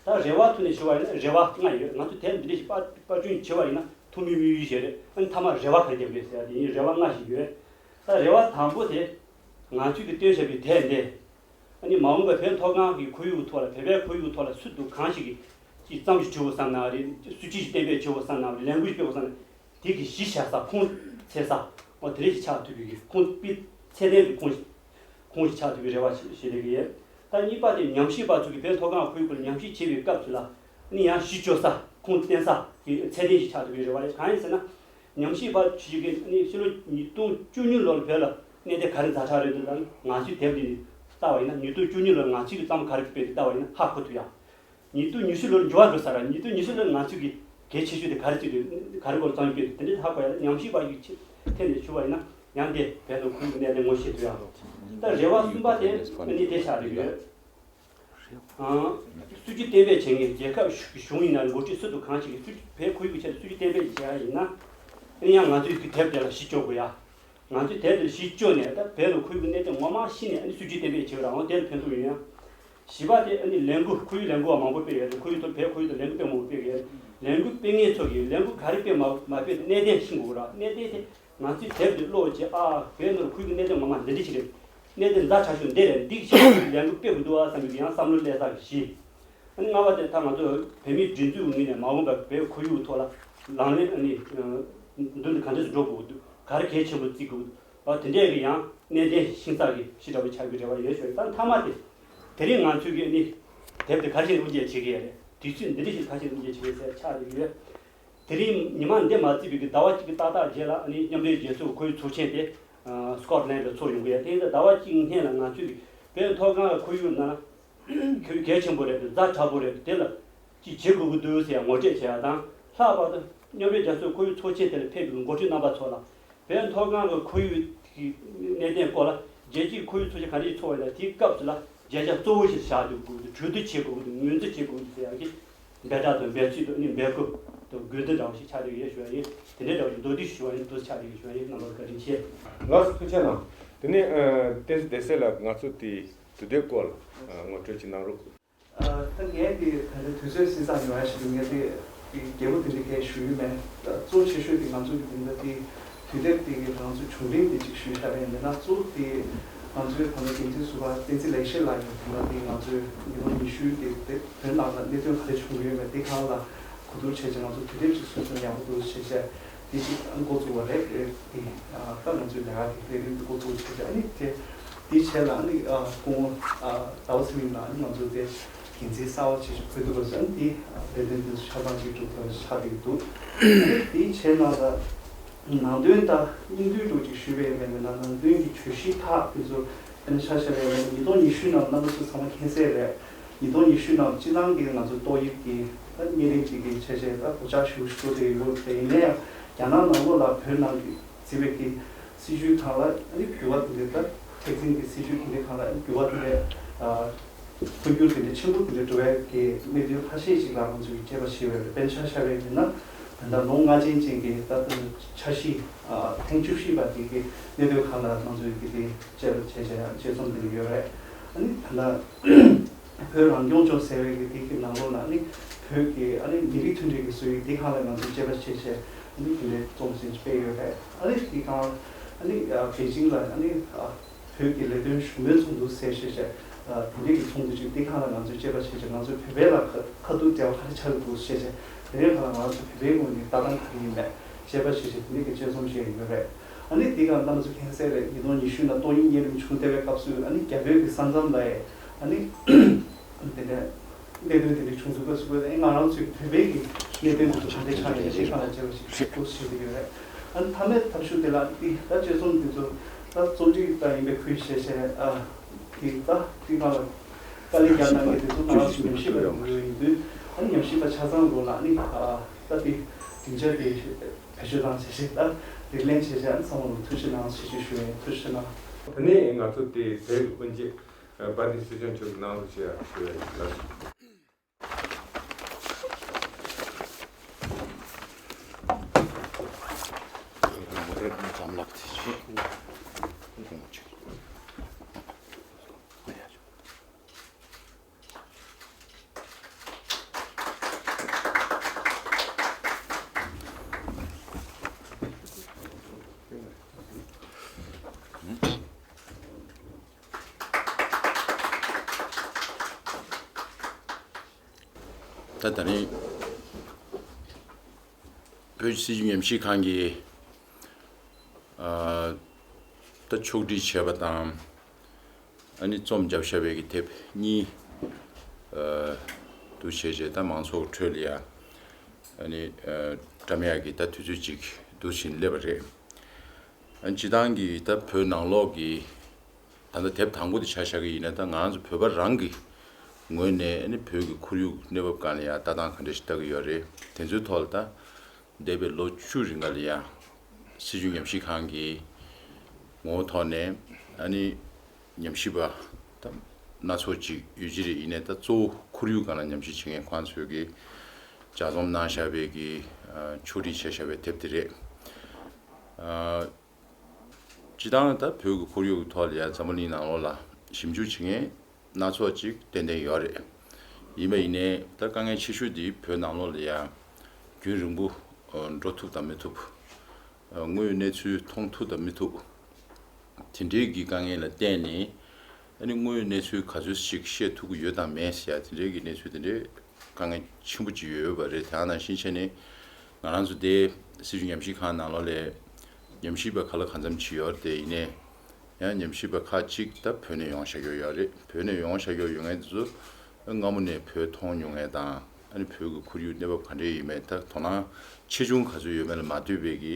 ད་རེ་བ་ཐོག་ནས་ཞུ་བ་ཡིན་ན་རེ་བ་ལྔ་ཡོད། ང་ཚོ་དེབ་འདི་འདྲ་ཞིག་པར་པར་སྐྲུན་བྱེད་པ་ཡིན་ན་ཐུགས་སྨོན་སྨོན་ཡུལ་ཞིག་རེད། ཨ་ནི་མཐའ་མ་རེ་བ་ག་རེ་རྒྱབ་དགོས་ཟེར་ཡ་དེ་ཡིན། རེ་བ་ལྔ་ཞིག་ཡོད། ད་རེ་བ་དང་པོ་དེ་ང་ཚོས་ཀྱི་བཏོན་བཞག་པའི་དེབ་འདི། ཨ་ནི་མ་འོངས་པའི་བོད་མཐོ་སྒང་གི་ཁོར་ཡུག་ཐོག་ལ། བོད་པའི་ཁོར་ཡུག་ཐོག་ལ་སུ་དང་གང་ཞིག་གིས་ཅིག་བརྩམས་ཞིག་བྱེད་དགོས་བསམ་ན་རེད། སྲིད་ཇུས་ཤིག་གཏན་འབེབས་བྱེད་དགོས་བསམ་ན་རེད། ལས་འགུལ་སྤེལ་དགོས་བསམ་ན། དེ་གི་གཞི་བཞག་ས། ཁུངས་འཚོལ་ས། འོ་དེ་རེད་ཅིག་ཆགས་ཐུབ་པའི་གི་ཁུངས་དཔེ་ཚད་ལྡན་གྱི་ཁུངས་ཤིག་ཁུངས་ཤིག་ཆགས་ཐུབ་པའི་རེ་བ་ཞིག་བྱེད་བསྡད་ཀྱི་ཡོད། ད་གཉིས་པ་དེ་ཉམས་ཞིབ་པ་ཚོ་གིས་བོད་མཐོ་སྒང་ཁོར་ཡུག་སྐོར་ལ་ཉམས་ཞིབ་བྱེད་པའི་སྐབས་སུ་ལ། ཨ་ནི་ཡང་གཞི་བཅོལ་ས། ཁུངས་བསྟན་ས་གི་ཚད་ལྡན་ཞིག་ཆགས་ཐུབ་པའི་རེ་བ་རེད། གང་ཡིན་ཟེར་ན། ཉམས་ཞིབ་པ་ཞིག་གིས་ཨ་ནི་ཕྱི་ལོ་ཉིས་སྟོང་བཅུ་གཉིས་ལོར་བོད་ལ་གནས་སྟངས་ག་རེ་ཛ་དྲག་རེད་འདུག་ལ། ང་ཚོའི་དེབ་འདི་ནས་ལྟ་བ་ཡིན་ན། ཉིས་སྟོང་བཅུ་གཉིས་ལོར་ང་ཚོས་ཀྱི་བརྩམས་ག་རེ་སྤེལ་འདུག་ལྟ་བ་ཡིན་ན་ཧ་གོ་ཐུབ་ཡ། ཉིས་སྟོང་ཉི་ཤུ་ལོར་འགྱུར་བ་འགྲོ་ས་ར། ཉིས་སྟོང་ཉི་ཤུ་ལོར་ང་ཚོས་ཀྱི་གལ་ཆེ་ཤོས་དེ་ག་རེ་བརྩིས་འདུག་ག་རེ་སྐོར་བརྩམས་ཡོད་དེ་འདྲ་ཧ་གོ་ཡ། ཉམས་ཞིབ་པ་ཞིག་ཆེད་ཐད་ནས་ཞུ་བ་ཡིན་ན། ཡང་དེ་བོད་ལ་ཁོར་ཡུག་གནད་དོན་ངོ་ཤེས་ཐུབ་ཡ། ད་རེ་བ་གསུམ་པ་དེ་ནི་དེ་ཆགས་བསྡད་ཡོད། ཨང་། སྲིད་ཇུས་གཏན་འབེབས་བྱེད་མཁན་རྒྱལ་ཁབ་གཞུང་ཡིན་ན། འགོ་ཁྲིད་སུ་དང་གང་ཞིག་གིས་སྲིད་བོད་ཁོར་ཡུག་གི་ཆེད་དུ་སྲིད་ཇུས་གཏན་འབེབས་བྱེད་ཡ་ཡིན་ན། ཨ་ནི་ཡང་ང་ཚོའི་གི་དེབ་དེ་ལ་གཞི་བཅོལ་དགོས་ཡ། ང་ཚོའི་དེབ་དེ་ལ་གཞི་བཅོལ་ནས། ད་བོད་ལ་ཁོར་ཡུག་གི་གནད་དོན་ངོ་མ་ཤེས་ནས། ཨ་ནི་སྲིད་ཇུས་གཏན་འབེབས་བྱེད་པ་རང་དེ་ལ་ཕན་ཐོགས་ཡོང་ཡ། བཞི་པ་དེ་ཨ་ནི་ལས་འགུལ། ཁོར་ཡུག་ལས་འགུལ་བ་མང་པོ་སྤེལ་ཡོད་རེད། ཁོར་ཡུག་ཐོག་བོད་ཁོར་ཡུག་ཐོག་ལས་འགུལ་དཔེ་མང་པོ་སྤེལ་ཡོད་རེད། ལས་འགུལ་སྤེལ་མཁན་ཚོ་གིས་ལས་འགུལ་ག་རེ་སྤེལ་མ་མ་སྤེལ་གནད་དོན་ཤེས་དགོས་ར། གནད་དོན་དེ་ང་ཚོས་དེབ་འདི་ཀློག་བྱས། ཨ། བོད་ནང་ཁོར་ཡུག་གནད་དོན་ངོ་མ་འདི་འདྲ་ཞིག་རེད། གནད་དོན་ཛ་དྲག་ཤོས་འདི་རེད། འདི་ཞིག་ལས་འགུལ་སྤེལ་དགོས་འདུག་བསམ་པའི་ཡང་བསམ་བློ་སླེབས་ས་གི་གཞི། ཨ་ནི་ལྔ་པ་དེ་ད་ང་ཚོ་བོད་མིའི་སྒྲིག་འཛུགས་ངོས་ནས་མ་འོངས་པར་བོད་ཁོར་ཡུག་ཐོག་ལ་ལག་ལེན། ཨ་ནི་མདུན་དུ་ག་འདྲ་ཞིག་འགྲོ་དགོས་འདུག་ག་རེ་གལ་ཆེན་པོ་བརྩི་དགོས་འདུག་ཨ། དེ་འདྲའི་གི་ཡང་གནད་དོན་ཤིང་ཚགས་ཀྱི་གཞི་འདྲ་བོ་ཆགས་པའི་རེ་བ་ཡོད་ཞུ། ད་མཐའ་མ་དེ། དེ་རིང་ང་ཚོས་ཀྱི་ཨ་ནི་དེབ་དེ་ག་རེ་བྱས་དབུ་འབྱེད་བྱེད་ཀྱི་ཡོད་རེད། དུས་ཚོད་འདི་འདྲ་ཞིག་ག་རེ་བྱས་དབུ་འབྱེད་བྱེད་ཀྱི་ཡོད་ཟེར་ཆགས་ཀྱི་ཡོད། དེ་རིང་ཉི་མ་འདི་མ་བརྩིས་པའི་གི་ཟླ་བ་གཅིག་གི་ཏག་ཏག་རྗེས་ལ། ཨ་ནི་མཉམ་འབྲེལ་རྒྱལ་ཚོགས་ཁོར་ཡུག་ཚོགས་ཆེན་དེ་སི་ཀོཊ་ལན་ཌ་ལ་ཚོགས་ཡོང་གི་ཡོད། དེ་ཡིན་ཙང་ཟླ་བ་གཅིག་སྔོན་ལ་ང་ཚོས་བོད་མཐོ་སྒང་གི་ཁོར་ཡུག་ནང་ཁོར་ཡུག་གལ་ཆེན་པོ་རེད་འདུག་ཛ་དྲག་པོ་རེད་འདུག་དེ་ལ་ཅིག་བྱེད་དགོས་ཀྱི་འདུག་ཟེར་ཡང་ངོ་སྤྲོད་བྱེད་ཡ་དང་། ལྷག་པར་དུ་མཉམ་འབྲེལ་རྒྱལ་ཚོགས་ཁོར་ཡུག་ཚོགས་ཆེན་དེ་ལ་ཕེབས་པའི་འགོ་ཁྲིད་རྣམ་པ་ཚོ་ལ། བོད་མཐོ་སྒང་གི་ཁོར་ཡུག་གི་གནད་དོན་སྐོར་ལ་རྒྱལ་སྤྱིའི་ཁོར་ཡུག་ཚོགས་ཆེན་ག་འདྲ་ཞིག་ཚོགས་པ་ཡིན་ན། དེའི་སྐབས་སུ་ལ་བརྗོད་བྱ་གཙོ་བོ་ཞིག་བཞག་འདུག་དགོས་འདུག་གྲོས་བསྡུར་བྱེད་དགོས་འདུག་ངོས་འཛིན་བྱེད་དགོས་འདུག་ཟེར་ཡག་གི་འབོད་སྒྲ་དང་འབོད་ཚིག་དང་། ཨ་ནི་འབོད་སྐུལ་དང་དགོས་འདུན་འདྲ་བ་ཞིག་ཆགས་བསྡད་ཡོད་ཞུ་བ་ཡིན། དེ་འདྲའི་འདྲ་བ་ཞིག་མདོར་བསྡུས་ཞུ་བ་ཡིན། འདུག་ཆགས་བསྡད་ཡོད་ཞུ་བ་ཡིན། རྣམ་པ་བཀའ་དྲིན་ཆེ། ལགས་སོ། ཐུགས་རྗེ་གནང་། དེ་ནས་ཨ། བསྟན་འཛིན་བདེ་གསལ་ལགས། ང་ཚོ་དེའི་དུས་དེབ་སྐོར་ལ་ཨ། ངོ་སྤྲོད་ཅིག་གནང་རོགས། ཨ། ད་ངས་དེ་ད་ལྟ་དུས་ཚོད་ཟིན་ཚར་ཡོང་ཡ་ཞིག་འདུག་ངས་དེ་དེ་རྒྱས་པོ་དེ་འདྲ་གས་ཞུ་ཡི་མེད། ད་གཙོ་ཆེ་ཤོས་དེ་ང་ཚོ་གི་དེ་འདྲ་དེ་དུས་དེབ་དེ་གི་ང་ཚོ་བྱུང་རིམ་དེ་ཅིག་ཞུས་བཞག་པ་ཡིན་ན། གཙོ་དེ་ང་ཚོའི་ད་ལྟ་འགན་འཛིན་ཟུར་པ་བསྟན་འཛིན་ལེགས་བཤད་ལགས་ཀྱིས་ད་ལྟ་དེ་ང་ཚོའི་ཉིས་སྟོང་ཉི་ཤུ་དེ་དེ་བོད་ནང་ལ་གནད་དོན་ག་རེ་བྱུང་ཡོད་མེད་དེ་སྒང་ལ་གོ་བསྡུར་བྱས་བྱས། ང་ཚོ་དུས་དེབ་ཅིག་བཟོས་སོང་། ཡག་པོ་འདུག་བྱས་བྱས་དེ་ཅིག་འགོ་བཙུགས་པ་རེད། དེ་ད་ང་ཚོའི་ལས་ཀ་དེ་ལས་རིམ་དེ་འགོ་བཙུགས་བྱས་བྱས། ཨ་ནི་དེ་དེའི་རྗེས་ལ་ཨ་ནི་སྐུ་ངོ་ཟླ་བ་ཚེ་རིང་ལགས་ཨ་ནི་ང་ཚོ་དེ་འགན་འཛིན་གསར་པ་ཅིག་བོད་དུ་འགོད་ཟིན། དེ་ལས་དོན་དེ་ཚོ་ཆ་ཚང་ཅིག་སྒྲུབ་ཐུབ་པ་ཆགས་བསྡད་འདུག་དེའི་རྗེས་ནང་ལ་ནང་དོན་ད་སྙིང་བསྡུས་འདྲ་ཅིག་ཞུས་པ་ཡིན་ན། ནང་དོན་གྱི་གྲོས་གཞི་ཁག་དེ་ཚོ་ཨ་ནི་ཆ་བཞག་པ་ཡིན་ན། ཉིས་སྟོང་ཉི་ཤུ་ནང་རྣམ་པ་ཚོ་ཚང་མ་མཁྱེན་གསལ་རེད། ཉིས་སྟོང་ཉི་ཤུ་ནང་སྤྱིར་བཏང་གི་ང་ཚོ་ཏོག་དབྱིབས་ཀྱི་ད་གཉན་རིམས་ཅིག་གི་ཆ་བཞག་ད་གོད་ཆག་ཞེ་པོ་ཞིག་བཟོ་བསྡད་ཡོད་རེད། ཡིན་ན་ཡང་རྒྱ་ནག་ནང་ལོགས་ལ་བོད་ནང་གི་བརྩི་བའི་གི་སྲིད་ཇུས་ཁག་ལ་ཨ་ནི་འགྱུར་བ་དེ་འདྲ། ད་མཁྲེགས་འཛིན་གྱི་སྲིད་ཇུས་དེ་འདྲའི་སྒང་ལ་ཨ་ནི་འགྱུར་བ་དེ་འདྲ། ཨ། འཕོ་འགྱུར་དེ་འདྲ་ཆེན་པོ་དེ་འདྲ་འགྲོ་བའི་གི་གནད་དོན་ཁ་ཤས་ཤིག་ལ་ང་ཚོས་དཔྱད་པ་བྱས་པ་རེད། དཔེར་ན་ཆ་བཞག་པ་ཡིན་ན། ད་ལྟ་ལོ་ལྔ་ཅན་ཅན་གྱི་ད་ལྟ་འཆར་གཞི། ཨ། ཐེངས་བཅུ་བཞི་པ་དེ་གི་གནད་དོན་ཁག་ལ་ང་ཚོས་གི་དེ་དཔྱད་པ་བྱས་བྱས་དཔྱད་རྩོམ་དེ་འདྲ་ཡོད་རེད། ཨ་ནི་ད་ལྟ་བོད་རང་སྐྱོང་ལྗོངས་ཟེར་བའི་གི་དེ་གི་ནང་ལོགས་ལ་ཨ་ནི་བོད་ཀྱི་ཨ་ནི་མི་རིགས་མཐུན་སྒྲིལ་གྱི་སྲོལ་ཡིག་དེ་སྒང་ལ་ང་ཚོས་དཔྱད་པ་བྱས་བྱས། ཨ་ནི་དེ་འདྲའི་རྩོམ་ཞིག་སྤེལ་ཡོད་རེད། ཨ་ནི་དེ་སྒང་ཨ་ནི་པེ་ཅིང་ལ་ཨ་ནི་བོད་ཀྱི་ལས་དོན་བཞུགས་མོལ་ཚོགས་འདུ་ཟེར་བྱས་བྱས། དེ་འདྲའི་གི་ཚོགས་འདུ་ཅིག་དེ་སྒང་ལ་ང་ཚོས་དཔྱད་པ་བྱས་བྱས། ང་ཚོ་བོད་པའི་ལ་ཁ་ཁ་ཐུག་འབྲེལ་བ་ག་རེ་ཆགས་འདུག་ཟེར་བྱས། དེ་འདྲའི་སྒང་ལ་ང་ཚོ་བོད་པའི་ངོས་ནས་ལྟ་སྟངས་ག་རེ་ཡིན་མེད་དཔྱད་པ་བྱས་བྱས། དེ་འདྲའི་གི་དཔྱད་རྩོམ་བཤད་ཡོད་རེད། ཨ་ནི་དེ་སྒང་རྣམ་པ་ཚོ་མཁྱེན་གསལ་རེད། ཉིས་སྟོང་ཉི་ཤུ་ནང་ཏོག་དབྱིབས་གཉན་རིམས་བྱུང་བསྡད་པའི་སྐབས་སུ་ཨ་ནི་རྒྱ་བོད་ཀྱི་ས་མཚམས་ལ་ཨ་ནི་དེ་འདྲ་གནད་དོན་དེ་འདྲ་བྱུང་ཚུལ་སྐབས་སུ། ང་རང་ཚོའི་བོད་པའི་གི་གནད་དོན་དེ་ཚོ་ག་འདྲ་ཆགས་ཡོད་མེད་དེ་སྒང་ལ་དཔྱད་པ་ཞིག་ཞིག་ཞུ་གི་ཡོད་རེད། ཨ་ནི་མཐའ་མའི་ཐབས་ཤུགས་དེ་ལ་དེ་ད་དཔྱད་རྩོམ་དེ་ཚོ་ད་རྩོམ་སྒྲིག་ད་ཡིན་པའི་ཁུལ་བྱས་བྱས། ཨ། དེ་ད་དེ་སྒང་ལ་དཀའ་ལས་རྒྱག་གནང་མཁན་དེ་ཚོ་ང་རང་ཚོ་ཉམས་ཞིབ་པ་དེ་ཚོ་ཡིན་དུས། ཨ་ནི་ཉམས་ཞིབ་པ་ཆ་ཚང་ལོ་ལ་ཨ་ནི་ད་དེ་སྡིངས་ཆ་དེ་ བེད་སྤྱོད་གཏང་བྱས་ཤིག་ད་ལག་ལེན་བྱས་བྱས་ཚང་མ་ལ་ཐུགས་རྗེ་གནང་ཞེས་ཞུ་ཞུ་ཡིན། ཐུགས་རྗེ་གནང་། དེ་ནས་ང་ཚོ་དེ་དེ་དབུ་འབྱེད་པར་དེ་སྲིད་སྐྱོང་མཆོག་གནང་རོགས་བྱས་ཞུ་ཡ་ཡིན། ད་ད་རིང་བོད་ཀྱི་སྲིད་བྱུས་ཉམས་ཞིབ་ཁང་གིས་ཨ་ད་ཕྱོགས་སྒྲིག་བྱས་པ་དང་། ཨ་ནི་རྩོམ་བརྒྱབ་བཞག་པའི་གི་དེབ་གཉིས་ཨ་འདུ་བྱས་བྱས་ད་མང་ཚོགས་ཁྲོད་ལ་ཡ་ཨ་ནི་ཨ་བཀྲམ་ཡག་གི་ད་དུས་ཚོད་ཅིག་འདུ་བྱིན་སླེབས་པ་རེད། ཨ་ནི་སྤྱི་བཏང་གི་ད་བོད་ནང་ལོགས་ཀྱི་ད་ལྟ་དེབ་དང་པོ་དེ་ཆ་བཞག་གི་ཡིན་ན། ད་ང་ཚོ་བོད་པ་རང་གི་ངོས་ནས་ཨ་ནི་བོད་ཀྱི་ཁོར་ཡུག་གནས་བབ་སྒང་ལ་ཡ་ལྟ་སྟངས་ག་འདྲ་ཞིག་ལྟ་གི་ཡོད་རེད། དེ་ཚོའི་ཐོག་ལ་ད་འདས་པའི་ལོ་བཅུ་རིང་ག་ལ་ཡ་སྲིད་བྱུས་ཉམས་ཞིབ་ཁང་གི་ངོ་བོ་ཐོག་ནས་ཨ་ནི་ཉམས་ཞིབ་པ་ད་སྣ་ཚོགས་ཅིག་ཡོད་ཀྱི་རེད། ཡིན་ནའི་ད་གཙོ་བོ་ཁོར་ཡུག་སྒང་ལ་ཉམས་ཞིབ་བྱེད་མཁན་ཁོང་ཚོས་ཀྱི་ལྗགས་རྩོམ་གནང་བཞག་པའི་གི་ཨ་ཕྱོགས་སྒྲིག་བྱས་བཞག་པའི་དེབ་དེ་རེད། ཨ་སྤྱི་བཏང་ད་བོད་ཀྱི་ཁོར་ཡུག་གི་ཐོག་ལ་ཡ་འཛམ་བུ་གླིང་ནང་ལོགས་ལ་ཞིབ་འཇུག་བྱེད་མཁན་སྣ་ཚོགས་ཅིག་ཏན་ཏན་ཡོད་རེད། ཡིན་པ་ཡིན་ནའི་ད་དཀའ་ངལ་ཆེ་ཤོས་འདི་བོད་ནང་ལོགས་ལ་ཡ་རྒྱུན་རིང་པོ་འགྲོ་ཐུབ་དང་མི་ཐུབ། དངོས་ཡོད་གནས་ཚུལ་མཐོང་ཐུབ་དང་མི་ཐུབ། དེ་འདྲའི་གི་དཀའ་ངལ་ལ་བརྟེན་ནས་ཨ་ནི་དངོས་ཡོད་གནས་ཚུལ་ག་ཚོད་ཅིག་ཤེས་ཐུབ་ཀྱི་ཡོད་དང་མེད་ཟེར་ཡ་དེ་འདྲའི་གི་གནས་ཚུལ་དེ་འདྲའི་དཀའ་ངལ་ཆེན་པོ་ཅིག་ཡོད་ཡོད་པ་རེད། དེ་ནང་བཞིན་བྱས་ནས་ང་རང་ཚོ་དེ་སྲིད་བྱུས་ཉམས་ཞིབ་ཁང་ནང་ལོགས་ལ་ཉམས་ཞིབ་པ་ག་ལ་གང་འཚམ་ཅིག་ཡོད་རེད། དེ་ཡིན་ནའི་ཡང་ཉམས་ཞིབ་པ་ཁག་ཅིག་ད་བོད་ནས་ཡོང་བཞག་ཡོད་ཡོད་རེད། བོད་ནས་ཡོང་བཞག་ཡོད་ཡོད་མཁན་དེ་ཚོ་སྔ་མོ་ནས་བོད་མཐོང་མྱོང་མཁན་དང་། ཨ་ནི་བོད་ཀྱི་ཁོར་ཡུག་གནས་བབ་ག་འདྲས་ཡིན་མིན་ད་དོ་སྣང་ཆེ་ཆུང་ག་ཚོད་ཡོད་མེད་ལ་མ་ལྟོས་པའི་གི་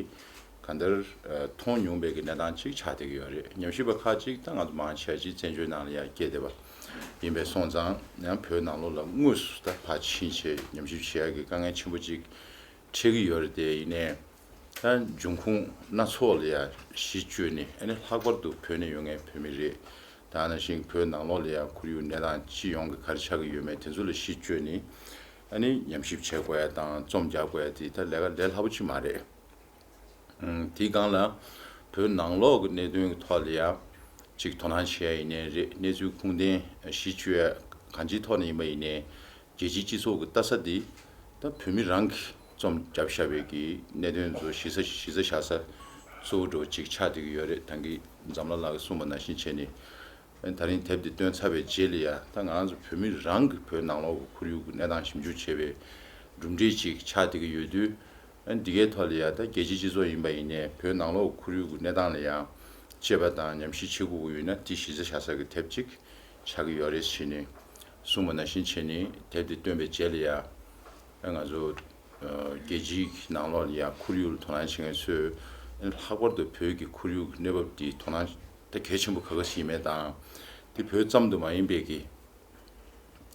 གང་ལྟར་ཨ་མཐོང་མྱོང་པའི་གི་གནས་སྟངས་ཅིག་ཆགས་བསྡད་ཀྱི་ཡོད་རེད། ཉམས་ཞིབ་པ་ཁག་ཅིག་ད་ང་ཚོ་མང་ཆེ་ཅིག་བཙན་བྱོལ་ནང་ལ་ཡར་སྐྱེས་བསྡད་པ་ཡིན་པས་སོང་ཙང་ཡང་བོད་ནང་ལོགས་ལ་དངོས་སུ་ད་ཕར་ཕྱིན་བྱས་ཉམས་ཞིབ་བྱེད་ཡག་གི་དཀའ་ངལ་ཆེན་པོ་ཅིག་འཕྲད་ཀྱི་ཡོད་རེད། དེ་ཡིན་ནའི་ད་འབྱུང་ཁུངས་སྣ་ཚོགས་ལ་ཡང་གཞི་བཅོལ་ནས། ཨ་ནི་ལྷག་པར་དུ་བོད་ནས་ཡོང་མཁན་བོད་མི་རེད། ད་ནང་བཞིན་བོད་ནང་ལོགས་ལ་ཡང་ཁོར་ཡུག་གནས་སྟངས་སྤྱི་ཡོངས་ཀྱི་ག་རེ་ཆགས་ཀྱི་ཡོད་མེད་དེ་ཚོ་ལ་གཞི་བཅོལ་ནས་ཨ་ནི་ཉམས་ཞིབ་བྱེད་དགོས་ཡ་དང་རྩོམ་རྒྱག་དགོས་ཡ་དེ་ད་ལས་ཀ་ལས་སླ་པོ་ཅིག་མ་རེད། ཨང་། དེའི་སྒང་ལ་བོད་ནང་ལོགས་ཀྱི་གནད་དོན་གྱི་ཐོག་ལ་ཡང་ཅིག་དོ་སྣང་བྱེད་ཡ་ཡིན་ནའི་རེད། གནས་ཚུལ་ཁུངས་ལྡན་གཞི་བཅོལ་ཡ་གང་ཅིའི་ཐོག་ནས་ཡིན་པ་ཡིན་ནའི་རྒྱལ་སྤྱིའི་སྤྱི་ཚོགས་ཀྱི་ལྟ་ས་འདི་ད་བོད་མི་རང་གིས་རྩོམ་བརྒྱབ་བཞག་པའི་གི་གནད་དོན་ཚོ་གཞི་ས་གཞི་རྩ་བཞག་ས་གཙོ་བོ་འདྲ་བོ་ཅིག་ཆགས་བསྡད་ཀྱི་ཡོད་རེད། ད་གིན་འཛམ་གླིང་ལགས་ཀྱིས་གསུངས་པ་ནང་བཞིན་བྱས་ནས། ད་རིང་དེབ་འདི་བཏོན་ཚར་བའི་རྗེས་ལ་ཡ་ད་ང་རང་ཚོ་བོད་མི་རང་གིས་བོད་ནང་ལོགས་ཀྱི་ཁོར་ཡུག་གི་གནས་སྟངས་ཞིབ་འཇུག་བྱེད་པའི་གྲུབ་འབྲས་ཅིག་ཆགས་བསྡད་ཀྱི་ཡོད་དུས། ཨ་ནི་འདི་གའི་ཐོག་ལ་ཡ་ད་རྒྱལ་སྤྱིའི་སྤྱི་ཚོགས་ཡིན་པ་ཡིན་ནའི་བོད་ནང་ལོགས་ཁོར་ཡུག་གི་གནས་སྟངས་ལ་ཡ་དཔྱད་པ་དང་ཉམས་ཞིབ་བྱེད་དགོས་ཀྱི་ཡོད་ན་དེ་གཞི་རྩ་བཞག་ས་གི་དེབ་ཅིག་ཆགས་ཀྱི་ཡོད་རེད་ཟེར་ནས་གསུངས་པ་ནང་བཞིན་བྱས་ནས་དེབ་འདི་བཏོན་པའི་རྗེས་ལ་ཡ། ཨ་ང་ཚོ་ཨ་རྒྱལ་སྤྱིའི་ནང་ལོགས་ལ་ཡ་ཁོར་ཡུག་ལ་དོ་སྣང་བྱེད་མཁན་ཚོས། ཨ་ནི་ལྷག་པར་དུ་བོད་ཀྱི་ཁོར་ཡུག་གི་གནས་བབ་འདི་དོ་སྣང་ད་གལ་ཆེན་པོ་ག་ག་ཞིག་ཡིན་མིན་དང་། དེ་བོད་ཙམ་དུ་མ་ཡིན་པའི་གི་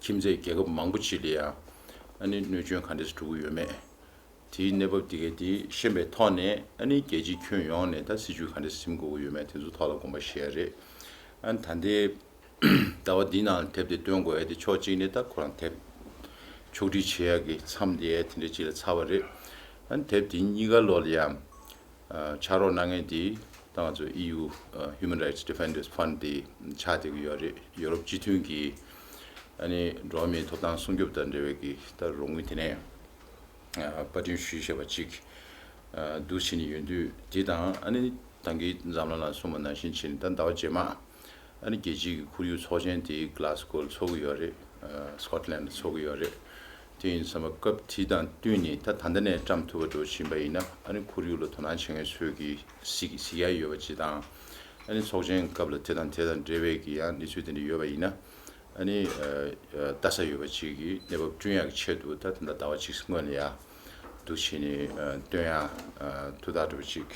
ཁྱིམ་མཚེས་རྒྱལ་ཁབ་མང་པོ་ཅིག་ལ་ཡ་ཨ་ནི་གནོད་སྐྱོན་ག་འདྲས་སེ་འགྲོ་གི་ཡོད་མེད། དེའི་གནས་བབ་དེ་གའི་དེ་ཤེས་པའི་ཐོག་ནས། ཨ་ནི་རྒྱལ་སྤྱིའི་ཁྱོན་ཡོངས་ནས་ད་སྲིད་བྱུས་ག་འདྲས་སེ་འཛིན་དགོས་ཀྱི་ཡོད་མེད་དེ་ཚོ་ཐོག་ལ་དགོངས་པ་བཞེས་ཡ་རེད། ཨ་ནི་ད་ལྟའི་ཟླ་བ་འདིའི་ནང་ལ་དེབ་དེ་བཏོན་དགོས་ཡ་དེ་ཕྱོགས་གཅིག་ནས་ད་ཁོ་རང་དེབ་ཕྱོགས་སྒྲིག་བྱེད་ཡ་གི་མཚམས་དེ་དེ་འདྲ་ཅིག་ལ་ཚར་བ་རེད། ཨ་ནི་དེབ་དེ་གཉིས་ཀ་ལོགས་ལ་ཡང་ཕྱག་རོགས་གནང་མཁན་དེ་ད་ང་ཚོ་ཨི་ཡུ་Human Rights Defenders Fund དེ་ཆགས་བསྡད་ཀྱི་ཡོད་རེད། ཡོ་རོབ་སྤྱི་མཐུན་གྱི་ཨ་ནི་འགྲོ་བ་མིའི་ཐོབ་ཐང་སྲུང་སྐྱོབ་དང་འབྲེལ་བའི་གི་ད་རོགས་དངུལ་དེ་ནས་ཨ་པར་སྐྲུན་ཞུས་བཞག་པ་ཅིག་ཨ་འདུག་བྱས་ནས་ཡོད་དུས། དེ་དང་ཨ་ནི་ད་གིན་འཛམ་གླིང་ལགས་གསུངས་པ་ནང་བཞིན་བྱས་ནས་ད་ཟླ་བ་རྗེས་མ་ཨ་ནི་རྒྱལ་སྤྱིའི་གི་ཁོར་ཡུག་ཚོགས་ཆེན་དེ་Glasgow ལ་ཚོགས་ཀྱི་ཡོད་རེད། ཨ་Scotland ལ་ཚོགས་ཀྱི་ཡོད་རེད། དེ་ཡིན་ཙང་སྐབས་དེ་དང་བསྟུན་ནས་ད་ད་ལྟ་ནས་བཀྲམ་ཐུབ་པ་འདྲ་བོ་ཕྱིན་པ་ཡིན་ན། ཨ་ནི་ཁོར་ཡུག་ལ་དོ་སྣང་བྱེད་མཁན་ཚོས་ཀྱིས་གཟིགས་གཟིགས་ཡ་ཡོད་པ་ཅིག་དང་། ཨ་ནི་ཚོགས་ཆེན་སྐབས་ལ་དེ་དང་དེ་དང་འབྲེལ་བའི་གི་ཡང་གནས་ཚུལ་དེ་འདྲ་ཡོད་པ་ཡིན་ན། ཨ་ནི་ཨ་ཨ་ལྟ་ས་ཡོད་པ་ཅིག་གི་གནས་བབ་བསྐྲུན་ཡག་གི་ཆེད་དུ། ད་ད་ལྟ་ཟླ་བ་གཅིག་སྔོན་ལ་ཡ་འདུག་བྱས་ནས་ཨ་བཏོན་ཡག་ཨ་ཐུགས་ཐག་འདྲ་བོ་ཅིག་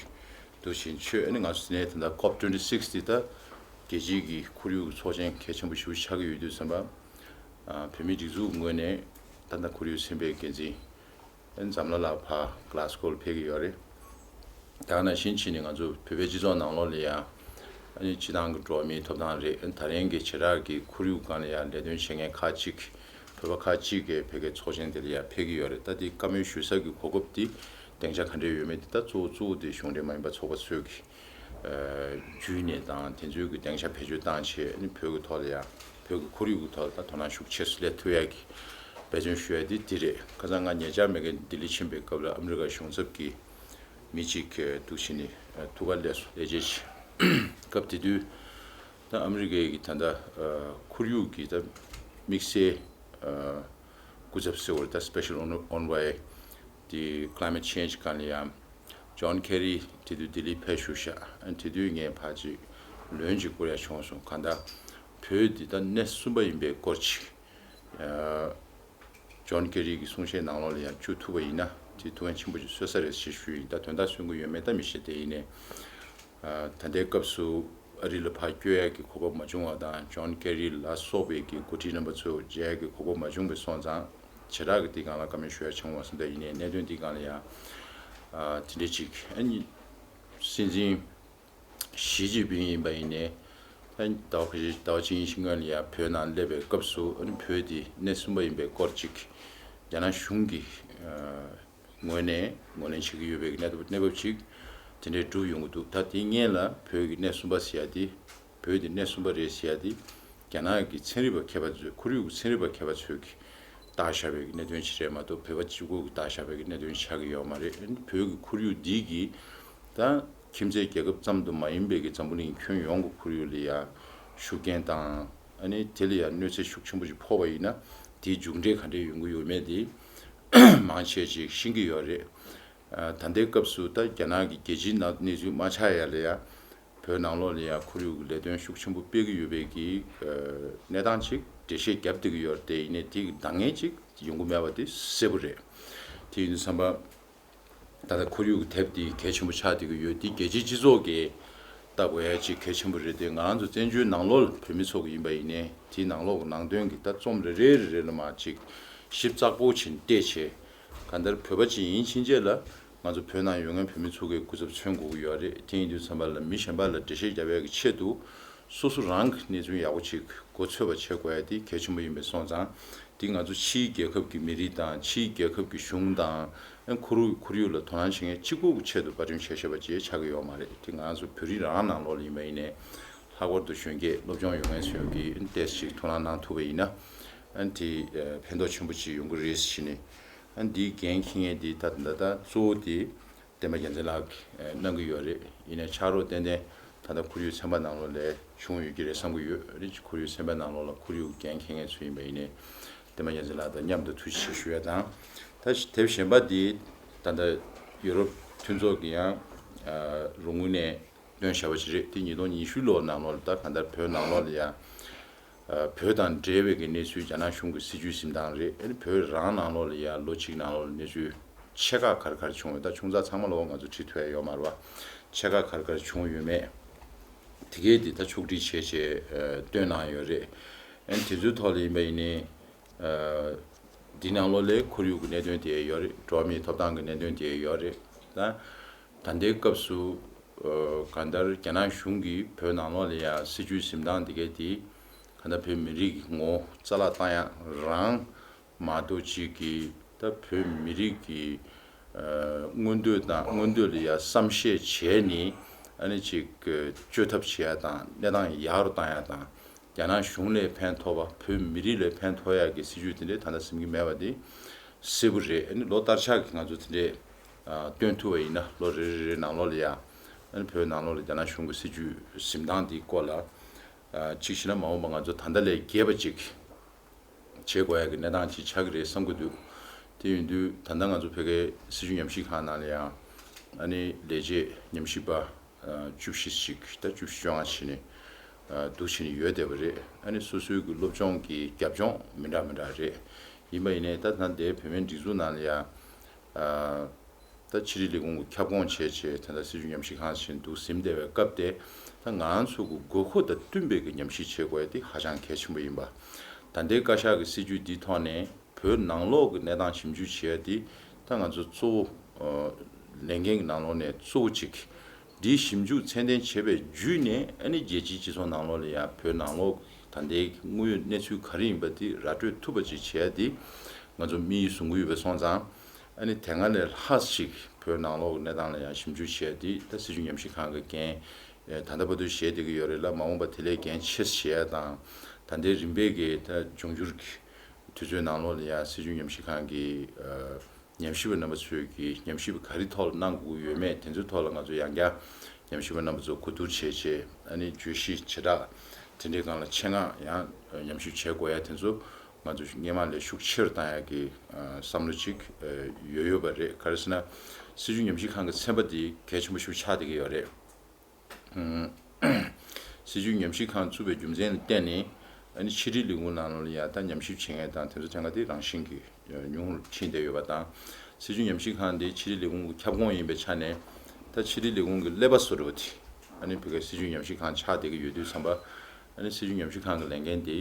འདུག་བྱས་ནས་ཆོད། ཨ་ནི་ང་ཚོ་ནས་ད་ལྟ་ཀོབ་ཊུ་ཝེན་ཊི་སིགས་དེ་ད་རྒྱལ་སྤྱིའི་གི་ཁོར་ཡུག་གི་ཚོགས་ཆེན་གལ་ཆེན་པོ་ཞིག་ཆགས་ཀྱི་ཡོད་དུས་ཙམ་པ། ཨ་བོད་མིའི་སྒྲིག་འཛུགས་ངོས་ནས་ད་ལྟ་ཁོར་ཡུག་སེམས་པའི་འགན་འཛིན་ཨ་ནི་འཛམ་གླིང་ལགས་ཕར་Glasgow ལ་ཕེབས་ཀྱི་ཡོད་རེད། ད་ག་ནང་བཞིན་བྱས་ནས་ང་ཚོ་བོད་པའི་སྤྱི་ཚོགས་ནང་ལོགས་ལ་ཡང་ཨ་ནི་སྤྱི་བཏང་གི་འགྲོ་བ་མིའི་ཐོབ་ཐང་རེད། ད་རིང་གི་བྱེ་བྲག་གི་ཁོར་ཡུག་སྒང་ལ་ཡང་ལས་དོན་བྱེད་མཁན་ཁག་ཅིག་བོད་པ་ཁག་ཅིག་གིས་ཕ་གིའི་ཚོགས་ཆེན་དེ་ལ་ཡང་ཕེབས་ཀྱི་ཡོད་རེད། ད་དེ་བཀའ་མོལ་ཞུ་ས་གི་གོ་སྐབས་དེ་སྡིངས་ཆ་ག་འདྲས་ཡོད་མེད་དེ་ད་གཙོ་བོ་གཙོ་བོ་དེ་གཞུང་འབྲེལ་མ་ཡིན་པ་ཚོགས་པ་ཚོས་ཀྱི་བརྒྱུད་ནས་དང་དེ་ཚོའི་གི་སྡིངས་ཆ་བེད་སྤྱོད་བཏང་བྱས་ཨ་ནི་བོད་ཀྱི་ཐོག་ལ་ཡང་བོད་ཀྱི་ཁོར་ཡུག་གི་ཐོག་ལ་ད་དོ་སྣང་ཤུགས་ཆེ་སུ་སླེབས་ཐུབ་ཡག་གི་འབད་བརྩོན་ཞུ་ཡ་དེ་དེ་རེད། ཁ་སང་ང་ཉེ་ཆར་མ་གི་ལྡི་ལི་ཕྱིན་པའི་སྐབས་ལ་ཨ་མི་རི་ཀ་གཞུང་ཚབ་ཀྱི་མི་གཅིག་གིས་འདུག་བྱས་ནས་ཐུག་ག་སླེབས་སོང་། ལས་བྱེད་ཅིག་སྐབས་དེ་དུས་ད་ཨ་མི་རི་ཀའི་གི་ད་ལྟ་ཁོར་ཡུག་གི་ད་དམིགས་བསལ་སྐུ་ཚབ་ཟེར་བ་རེད། ད་Special Envoy དེ་Climate Change སྒང་ལ་ཡང་ཇོན་ཁེ་རི་དེ་དུས་ལྡི་ལི་ཕེབས་བཞུགས་ཤག་དེ་དུས་ངས་ཕར་ཅིག་ལན་ཅིག་བསྐུར་ཡ་བྱུང་སོང་། གང་ལྟར་བོད་འདི་ད་སྣེ་གསུམ་པ་ཡིན་པའི་སྐོར་ཅིག་ཇོན་ཁེ་རི་གི་གསུང་བཤད་ནང་ལོགས་ལ་ཡང་བཅུག་ཐུབ་པ་ཡིན་ན་དེ་ཐུགས་ཕན་ཆེན་པོ་ཅིག་གསོས་ས་རེད་ཞེས་ཞུས་ཡིན། ད་དོན་དག་གསུང་གི་ཡོད་མེད་ད་མི་ཤེས། དེ་ཡིན་ནའི་ད་ལྟའི་སྐབས་སུ་ཨ་རི་ལ་ཕར་བསྐྱོད་ཡག་གི་གོ་སྐབས་མ་བྱུང་བ་དང་ཇོན་ཁེ་རི་ལ་སོགས་པའི་གི་འགོ་ཁྲིད་རྣམ་པ་ཚོ་མཇལ་ཡག་གི་གོ་སྐབས་མ་བྱུང་བའི་སོང་ཙང་བྱེ་བྲག་གི་དེ་སྒང་ལ་བཀའ་མོལ་ཞུ་ཡ་བྱུང་བ་སོང་། ད་ཡིན་ནའི་གནད་དོན་དེ་སྒང་ལ་ཡང་དེ་འདྲ་ཅིག་ཨ་ནི་སྲིད་འཛིན་ཞི་ཅིན་ཕིང་ཡིན་པ་ཡིན་ནའི་ད་ཟླ་བ་ཁ་ཤས་ཟླ་བ་གཅིག་གཉིས་ཤིག་སྔོན་ལ་ཡང་བོད་ནང་སླེབས་པའི་སྐབས་སུ་ཨ་ནི་བོད་དེ་སྣེ་གསུམ་པ་ཡིན་པའི་སྐོར་ཅིག་རྒྱ་ནག་གཞུང་གིས་ངོས་ནས་ངོས་ལེན་བྱེད་ཀྱི་ཡོད་པའི་གནས་སྟངས་གནས་བབ་ཅིག་དེ་འདྲའི་གྲུབ་ཡོང་གི་འདུག་ད་དེ་སྔོན་ལ་བོད་ཀྱི་སྣེ་གསུམ་པ་ཟེར་ཡ་དེ་བོད་དེ་སྣེ་གསུམ་པ་རེད་ཟེར་ཡ་དེ་རྒྱ་ནག་གི་ཚན་རིག་པ་མཁས་པ་ཚོས་ཁོར་ཡུག་གི་ཚན་རིག་པ་མཁས་པ་ཚོས་ཀྱིས་བཏགས་བཞག་པའི་གནད་དོན་ཅིག་རེད་མ་གཏོགས་བོད་པ་གཅིག་པོ་གིས་བཏགས་བཞག་པའི་གནད་དོན་ཆགས་ཀྱི་ཡོད་མ་རེད། བོད་ཀྱི་ཁོར་ཡུག་འདི་གིས་ད་ཁྱིམ་མཚེས་རྒྱལ་ཁབ་ཙམ་དུ་མ་ཡིན་པའི་གི་འཛམ་བུ་གླིང་ཁྱོན་ཡོངས་ཀྱི་ཁོར་ཡུག་ལ་ཡང་ཤུགས་རྐྱེན་དང་ཨ་ནི་དེ་ལ་ཡང་གནོད་འཚེ་ཤུགས་ཆེན་པོ་ཞིག་ཕོག་པ་ཡིན་ན་དེའི་མཇུག་འབྲས་ག་འདྲས་ཡོང་གི་ཡོད་མེད་དེ་མང་ཆེ་ཅིག་ཤེས་ཀྱི་ཡོད་རེད། ད་ལྟའི་སྐབས་སུ་ད་རྒྱ་ནག་གི་རྒྱལ་སྤྱིའི་ནང་གནས་ཚུལ་མ་ཆགས་ཡ་ལ་ཡ་བོད་ནང་ལོགས་ལ་ཡ་ཁོར་ཡུག་གི་ལས་དོན་ཤུགས་ཆེན་པོ་སྤེལ་གྱི་ཡོད་པའི་གི་གནས་སྟངས་ཅིག་འགྲེལ་བཤད་བརྒྱབ་བསྡད་ཀྱི་ཡོད་རེད། དེ་ཡིན་ནའི་དེ་གི་འདང་ངེས་ཅིག་ཡོང་གི་མེད་པ་དེ་གསལ་པོ་རེད། དེ་ཡིན་དུས་ཙམ་པ་ད་ལྟ་ཁོར་ཡུག་གི་དེབ་དེ་གལ་ཆེན་པོ་ཆགས་བསྡད་ཀྱི་ཡོད། དེ་རྒྱལ་སྤྱིའི་སྤྱི་ཚོགས་ཀྱིས་ལྟ་དགོས་ཡ་ཅིག་གལ་ཆེན་པོ་རེད། དེ་ང་རང་ཚོ་བཙན་བྱོལ་ནང་ལོགས་ལ་བོད་མི་ཚོ་གི་ཡིན་པ་ཡིན་ནའི་དེའི་ནང་ལོགས་ཀྱི་ནང་དོན་གྱི་ད་རྩོམ་རེ་རེ་རེ་རེ་ལ་མ་ཅིག་ཞིབ་ཚགས་པོ་བྱས་ནས་བལྟས་བྱས། གང་ལྟར་བོད་པ་ཅིག་ཡིན་ཕྱིན་ཆད་ལ་ང་ཚོ་བོད་ནང་ཡོད་མཁན་བོད་མི་ཚོ་གི་སྐུ་ཚབ་མཚོན་དགོས་ཀྱི་ཡོད་རེད། དེ་ཡིན་དུས་ཙམ་པ་ལ་མི་གཞན་པ་ལ་འགྲེལ་བཤད་རྒྱབ་ཡག་གི་ཆེད་དུ་སོ་སོ་རང་གི་གནས་ཚུལ་ཡག་པོ་ཅིག་མགོ་ཚོད་པ་བྱེད་དགོས་ཡ་དེ་གལ་ཆེན་པོ་ཡིན་པའི་སོང་ཙང་། དེ་ང་ཚོ་ཕྱིའི་རྒྱལ་ཁབ་ཀྱི་མི་རིགས་དང་ཕྱིའི་རྒྱལ་ཁབ་ཀྱི་གཞུང་དང་ཁོར་ཡུག་ཁོར་ཡུག་ལ་དོ་སྣང་བྱེད་མཁན་གཅིག་པུ་གི་ཆེད་དུ་བར་སྐྲུན་བྱས་བཞག་པ་ཅིག་ཆགས་ཀྱི་ཡོད་མ་རེད། དེ་ང་ཚོ་བོད་རིགས་རང་ནང་ལོགས་ལ་ཡིན་པ་ཡིན་ནའི་ལྷག་པར་དུ་གཞོན་སྐྱེས་སློབ་སྦྱོང་ཡོད་མཁན་ཚོས་ཀྱིས་ཏོག་ཙམ་ཅིག་ཐུགས་སྣང་གནང་ཐུབ་པ་ཡིན་ན། ཨ་ནི་དེ་ཕན་ཐོགས་ཆེན་པོ་ཅིག་ཡོང་གི་རེད་ཟེར་ནས། ཨ་ནི་འདིའི་འགན་འཁྱེར་མཁན་དེ་ད་ད་ལྟ་གཙོ་བོ་དེ་བསྟན་པ་རྒྱལ་མཚན་ལགས་ཀྱིས་གནང་གི་ཡོད་རེད། ཡིན་ནའི་ཕྱག་རོགས་ཏན་ཏན་ད་ལྟ་ཁོར་ཡུག་ཚན་པ་ནང་ལོགས་ལ་བྱུང་ཡོད་ཀྱི་རེད་བསམ་གྱི་ཡོད་རེད། ཁོར་ཡུག་ཚན་པའི་ནང་ལོགས་ལ་ཁོར་ཡུག་འགན་འཁྱེར་མཁན་ཚོ་ཡིན་པ་ཡིན་ནའི་བསྟན་པ་རྒྱལ་མཚན་ལགས་དང་མཉམ་དུ་ཐུགས་རྗེ་ཆེ་ཞུ་ཡ་དང་། ད་དེབ་གཞན་པ་འདི་ད་ལྟ་ཡུ་རོབ་མཐུན་ཚོགས་ཀྱི་ཡང་རོགས་དངུལ་ནས་བཏོན་བཞག་པ་ཞིག་རེད། དེ་ཉིས་སྟོང་ཉི་ཤུ་ལོ་ནང་ལོགས་ལ་ད་གང་ལྟར་བོད་ནང་ལོགས་ལ་ཡང་བོད་དང་འབྲེལ་བའི་གི་གནས་ཚུལ་རྒྱ་ནག་གཞུང་གི་སྲིད་ཇུས་འཛིན་སྟངས་རེད། ཨ་ནི་བོད་རང་ནང་ལོགས་ལ་ཡང་ལོ་གཅིག་ནང་ལོགས་ལ་གནས་ཚུལ་ཆེ་ཁག་ག་རེ་ག་རེ་བྱུང་བ། ད་ཆུང་ཙག་ཚང་མ་ལོགས་ང་ཚོ་བྲིས་ཐུབ་ཡ་ཡོད་མ་རེད་བ། ཆེ་ཁག་ག་རེ་ག་རེ་བྱུང་ཡོད་མེད་དེ་གས་དེ་ད་ཕྱོགས་སྒྲིག་བྱས་བྱས་བཏོན་གནང་ཡོད་རེད། ཨ་ནི་དེ་ཚོའི་ཐོག་ལ་ཡིན་པ་ཡིན་ནའི། འདི་ནང་ལོགས་ལ་ཁོར་ཡུག་གི་གནད་དོན་དེ་ཡོད་རེད། འགྲོ་བ་མིའི་ཐོབ་ཐང་གི་གནད་དོན་དེ་ཡོད་རེད། ད་ད་ལྟའི་སྐབས་སུ་གང་ལྟར་རྒྱ་ནག་གཞུང་གིས་བོད་ནང་ལོགས་ལ་ཡང་སྲིད་ཇུས་འཛིན་སྟངས་དེ་གས་དེ་གང་ལྟར་བོད་མི་རིགས་ཀྱི་ངོ་བོ་རྩ་བརླག་བཏང་ཡག་རང་མ་གཏོགས་ཅིག་གིས་ད་བོད་མི་རིགས་ཀྱི་མངོན་འདོད་དང་མངོན་འདོད་ལ་ཡང་བསམ་ཤེས་བྱས་ནས་ཨ་ནི་ཅིག་བཅོས་ཐབས་བྱེད་ཡག་དང་གནས་སྟངས་ཡག་རུ་བཏང་ཡག་དང་། རྒྱ་ནག་གཞུང་ལ་ཕན་ཐོགས་པ་བོད་མི་རིགས་ལ་ཕན་ཐོགས་ཡག་གི་སྲིད་ཇུས་དེ་འདྲའི་ད་ལྟ་ཟིན་གྱི་མེད་པ་དེ་གསལ་པོ་རེད། ཨ་ནི་ལོ་ལྟར་ཆགས་ཀྱི་ང་ཚོ་དེ་འདྲའི་བཏོན་ཐུབ་པ་ཡིན་ན་ལོ་རེ་རེ་རེ་ནང་ལོགས་ལ་ཡ་ཨ་ནི་བོད་ནང་ལོགས་ལ་རྒྱ་ནག་གཞུང་གི་སྲིད་ཇུས་འཛིན་སྟངས་དེའི་སྐོར་ལ་གཅིག་བྱས་ན་མ་འོངས་པ་ང་ཚོ་ད་ལྟ་ལས་རྒྱས་པ་ཅིག་བྱེད་དགོས་ཡག་གི་གནས་སྟངས་ཅིག་ཆགས་ཀྱི་རེད་བསམ་གྱི་འདུག་དེ་ཡིན་དུས་ད་ལྟ་ང་ཚོ་ཕ་གིའི་སྲིད་བྱུས་ཉམས་ཞིབ་ཁང་ནང་ལ་ཡང་ཨ་ནི་ལས་བྱེད་ཉམས་ཞིབ་པ་བཅུ་བཞི་ཞིག་ད་བཅུ་བཞི་བཅོ་ལྔ་བྱས་ནས་འདུག་བྱས་ནས་ཡོད་བསྡད་པ་རེད། ཨ་ནི་སོ་སོའི་གི་སློབ་སྦྱོང་གི་རྒྱབ་ལྗོངས་མི་འདྲ་མི་འདྲ་རེད། ཡིན་པ་ཡིན་ནའི་ད་ད་ལྟའི་བོད་མིའི་སྒྲིག་འཛུགས་ནང་ལ་ཡང་ད་ཕྱི་དྲིལ་ལས་ཁུངས་ཀྱི་ཁྱབ་ཁོངས་བྱས་བྱས་ད་ལྟ་སྲིད་བྱུས་ཉམས་ཞིབ་ཁང་བྱས་ནས་འདུག་ཟིན་བསྡད་པའི་སྐབས་དེ་ད་ང་ཚོ་གི་དགོས་མཁོ་དང་བསྟུན་པའི་གི་ཉམས་ཞིབ་བྱེད་དགོས་ཡ་དེ་ཧ་ཅང་གལ་ཆེན་པོ་ཡིན་པ། ད་ལྟའི་བཀའ་ཤག་གི་སྲིད་བྱུས་འདིའི་ཐོག་ནས་བོད་ནང་ལོགས་ཀྱི་གནས་སྟངས་ཞིབ་འཇུག་བྱེད་ཡ་དེ་ད་ང་ཚོ་གཙོ་བོ་ ལས་འགན་གྱི་ནང་ལོགས་ནས་གཙོ་བོ་གཅིག་འདིའི་ཞིབ་འཇུག་ཚད་ལྡན་བྱས་པའི་བརྒྱུད་ནས་ཨ་ནི་རྒྱལ་སྤྱིའི་སྤྱི་ཚོགས་ནང་ལོགས་ལ་ཡང་བོད་ནང་ལོགས་ད་ལྟའི་དངོས་ཡོད་གནས་ཚུལ་ག་རེ་ཡིན་པ་དེ་ར་སྤྲོད་ཐུབ་པ་ཅིག་བྱེད་ཡ་དེ་ང་ཚོ་དམིགས་ཡུལ་བཟུང་གི་ཡོད་པ་སོང་ཙང་། ཨ་ནི་དེ་སྔ་ལས་ལྷག་ཅིག་བོད་ནང་ལོགས་གནས་སྟངས་ལ་ཡང་ཞིབ་འཇུག་བྱས་ཏེ་ད་སྲིད་བྱུས་ཉམས་ཞིབ་ཁང་གི་འགན་ད་ལྟ་བར་དུ་བཞེས་བསྡད་ཀྱི་ཡོད་རེད་ལ། མ་འོངས་པ་དེ་ལས་འགན་ཆེ་བཞེས་ཡ་དང་། ད་ལྟའི་རིམ་པས་ཀྱི་ད་འབྱུང་འགྱུར་གྱི་དུས་ཚོད་ནང་ལོགས་ལ་ཡང་སྲིད་བྱུས་ཉམས་ཞིབ་ཁང་གི་ཉམས་ཞིབ་པ་རྣམ་པ་ཚོས་ཀྱི་ཉམས་ཞིབ་ག་རེ་ཐོག་ལ་གནང་དགོས་ཀྱི་ཡོད་མེད་དེ་ཚོའི་ཐོག་ལ་ང་ཚོ་ཡང་བསྐྱར་ཉམས་ཞིབ་པ་རྣམ་པ་ཚོ་གོ་བསྡུར་བྱས་རྗེས། ཨ་ནི་བརྗོད་གཞི་བྱེ་བྲག་དེ་འདྲའི་སྒང་ལ་ཆེད་མངགས་ཡང་ཉམས་ཞིབ་བྱེད་དགོས་ཡ་དེ་ཚོ་ང་ཚོ་སྔོན་མ་ལས་ཤུགས་ཆེ་རུ་བཏང་ཡ་གི་བསམ་བློ་ཅིག་ཡོད་ཡོད་པ་རེད། ག་རེ་ཟེར་ན། སྲིད་བྱུས་ཉམས་ཞིབ་ཁང་གི་ཚན་པ་འདི་གལ་ཆེན་པོ་ཞིག་ཆགས་བསྡད་ཀྱི་ཡོད་རེད། སྲིད་བྱུས་ཉམས་ཞིབ་ཁང་བཙུགས་པའི་རྒྱུ་མཚན་ལ་བརྟེན་ནས། ཨ་ནི་ཕྱི་དྲིལ་ལས་ཁུངས་ནང་ལ་ཡང་ད་ཉམས་ཞིབ་བྱེད་མཁན་དང་དེ་ཚོ་གྲངས་ཀ་དེ་རང་བཞིན་གྱིས་ཉུང་རུ་ཕྱིན་བསྡད་ཡོད་པ་དང་། སྲིད་བྱུས་ཉམས་ཞིབ་ཁང་དེ་ཕྱི་དྲིལ་ལས་ཁུངས་ཀྱི་ཁྱབ་ཁོངས་ཡིན་པའི་ཆ་ནས། ད་ཕྱི་དྲིལ་ལས་ཁུངས་ཀྱི་ཀླད་པ་བཟོ་འདྲ་བོ་དེ་ཨ་ནི་བོད་སྐད་སྲིད་བྱུས་ཉམས་ཞིབ་ཁང་ཆགས་བསྡད་ཀྱི་ཡོད་དུས་ཙམ་པ། ཨ་ནི་སྲིད་བྱུས་ཉམས་ཞིབ་ཁང་གི་ལས་འགན་དེ་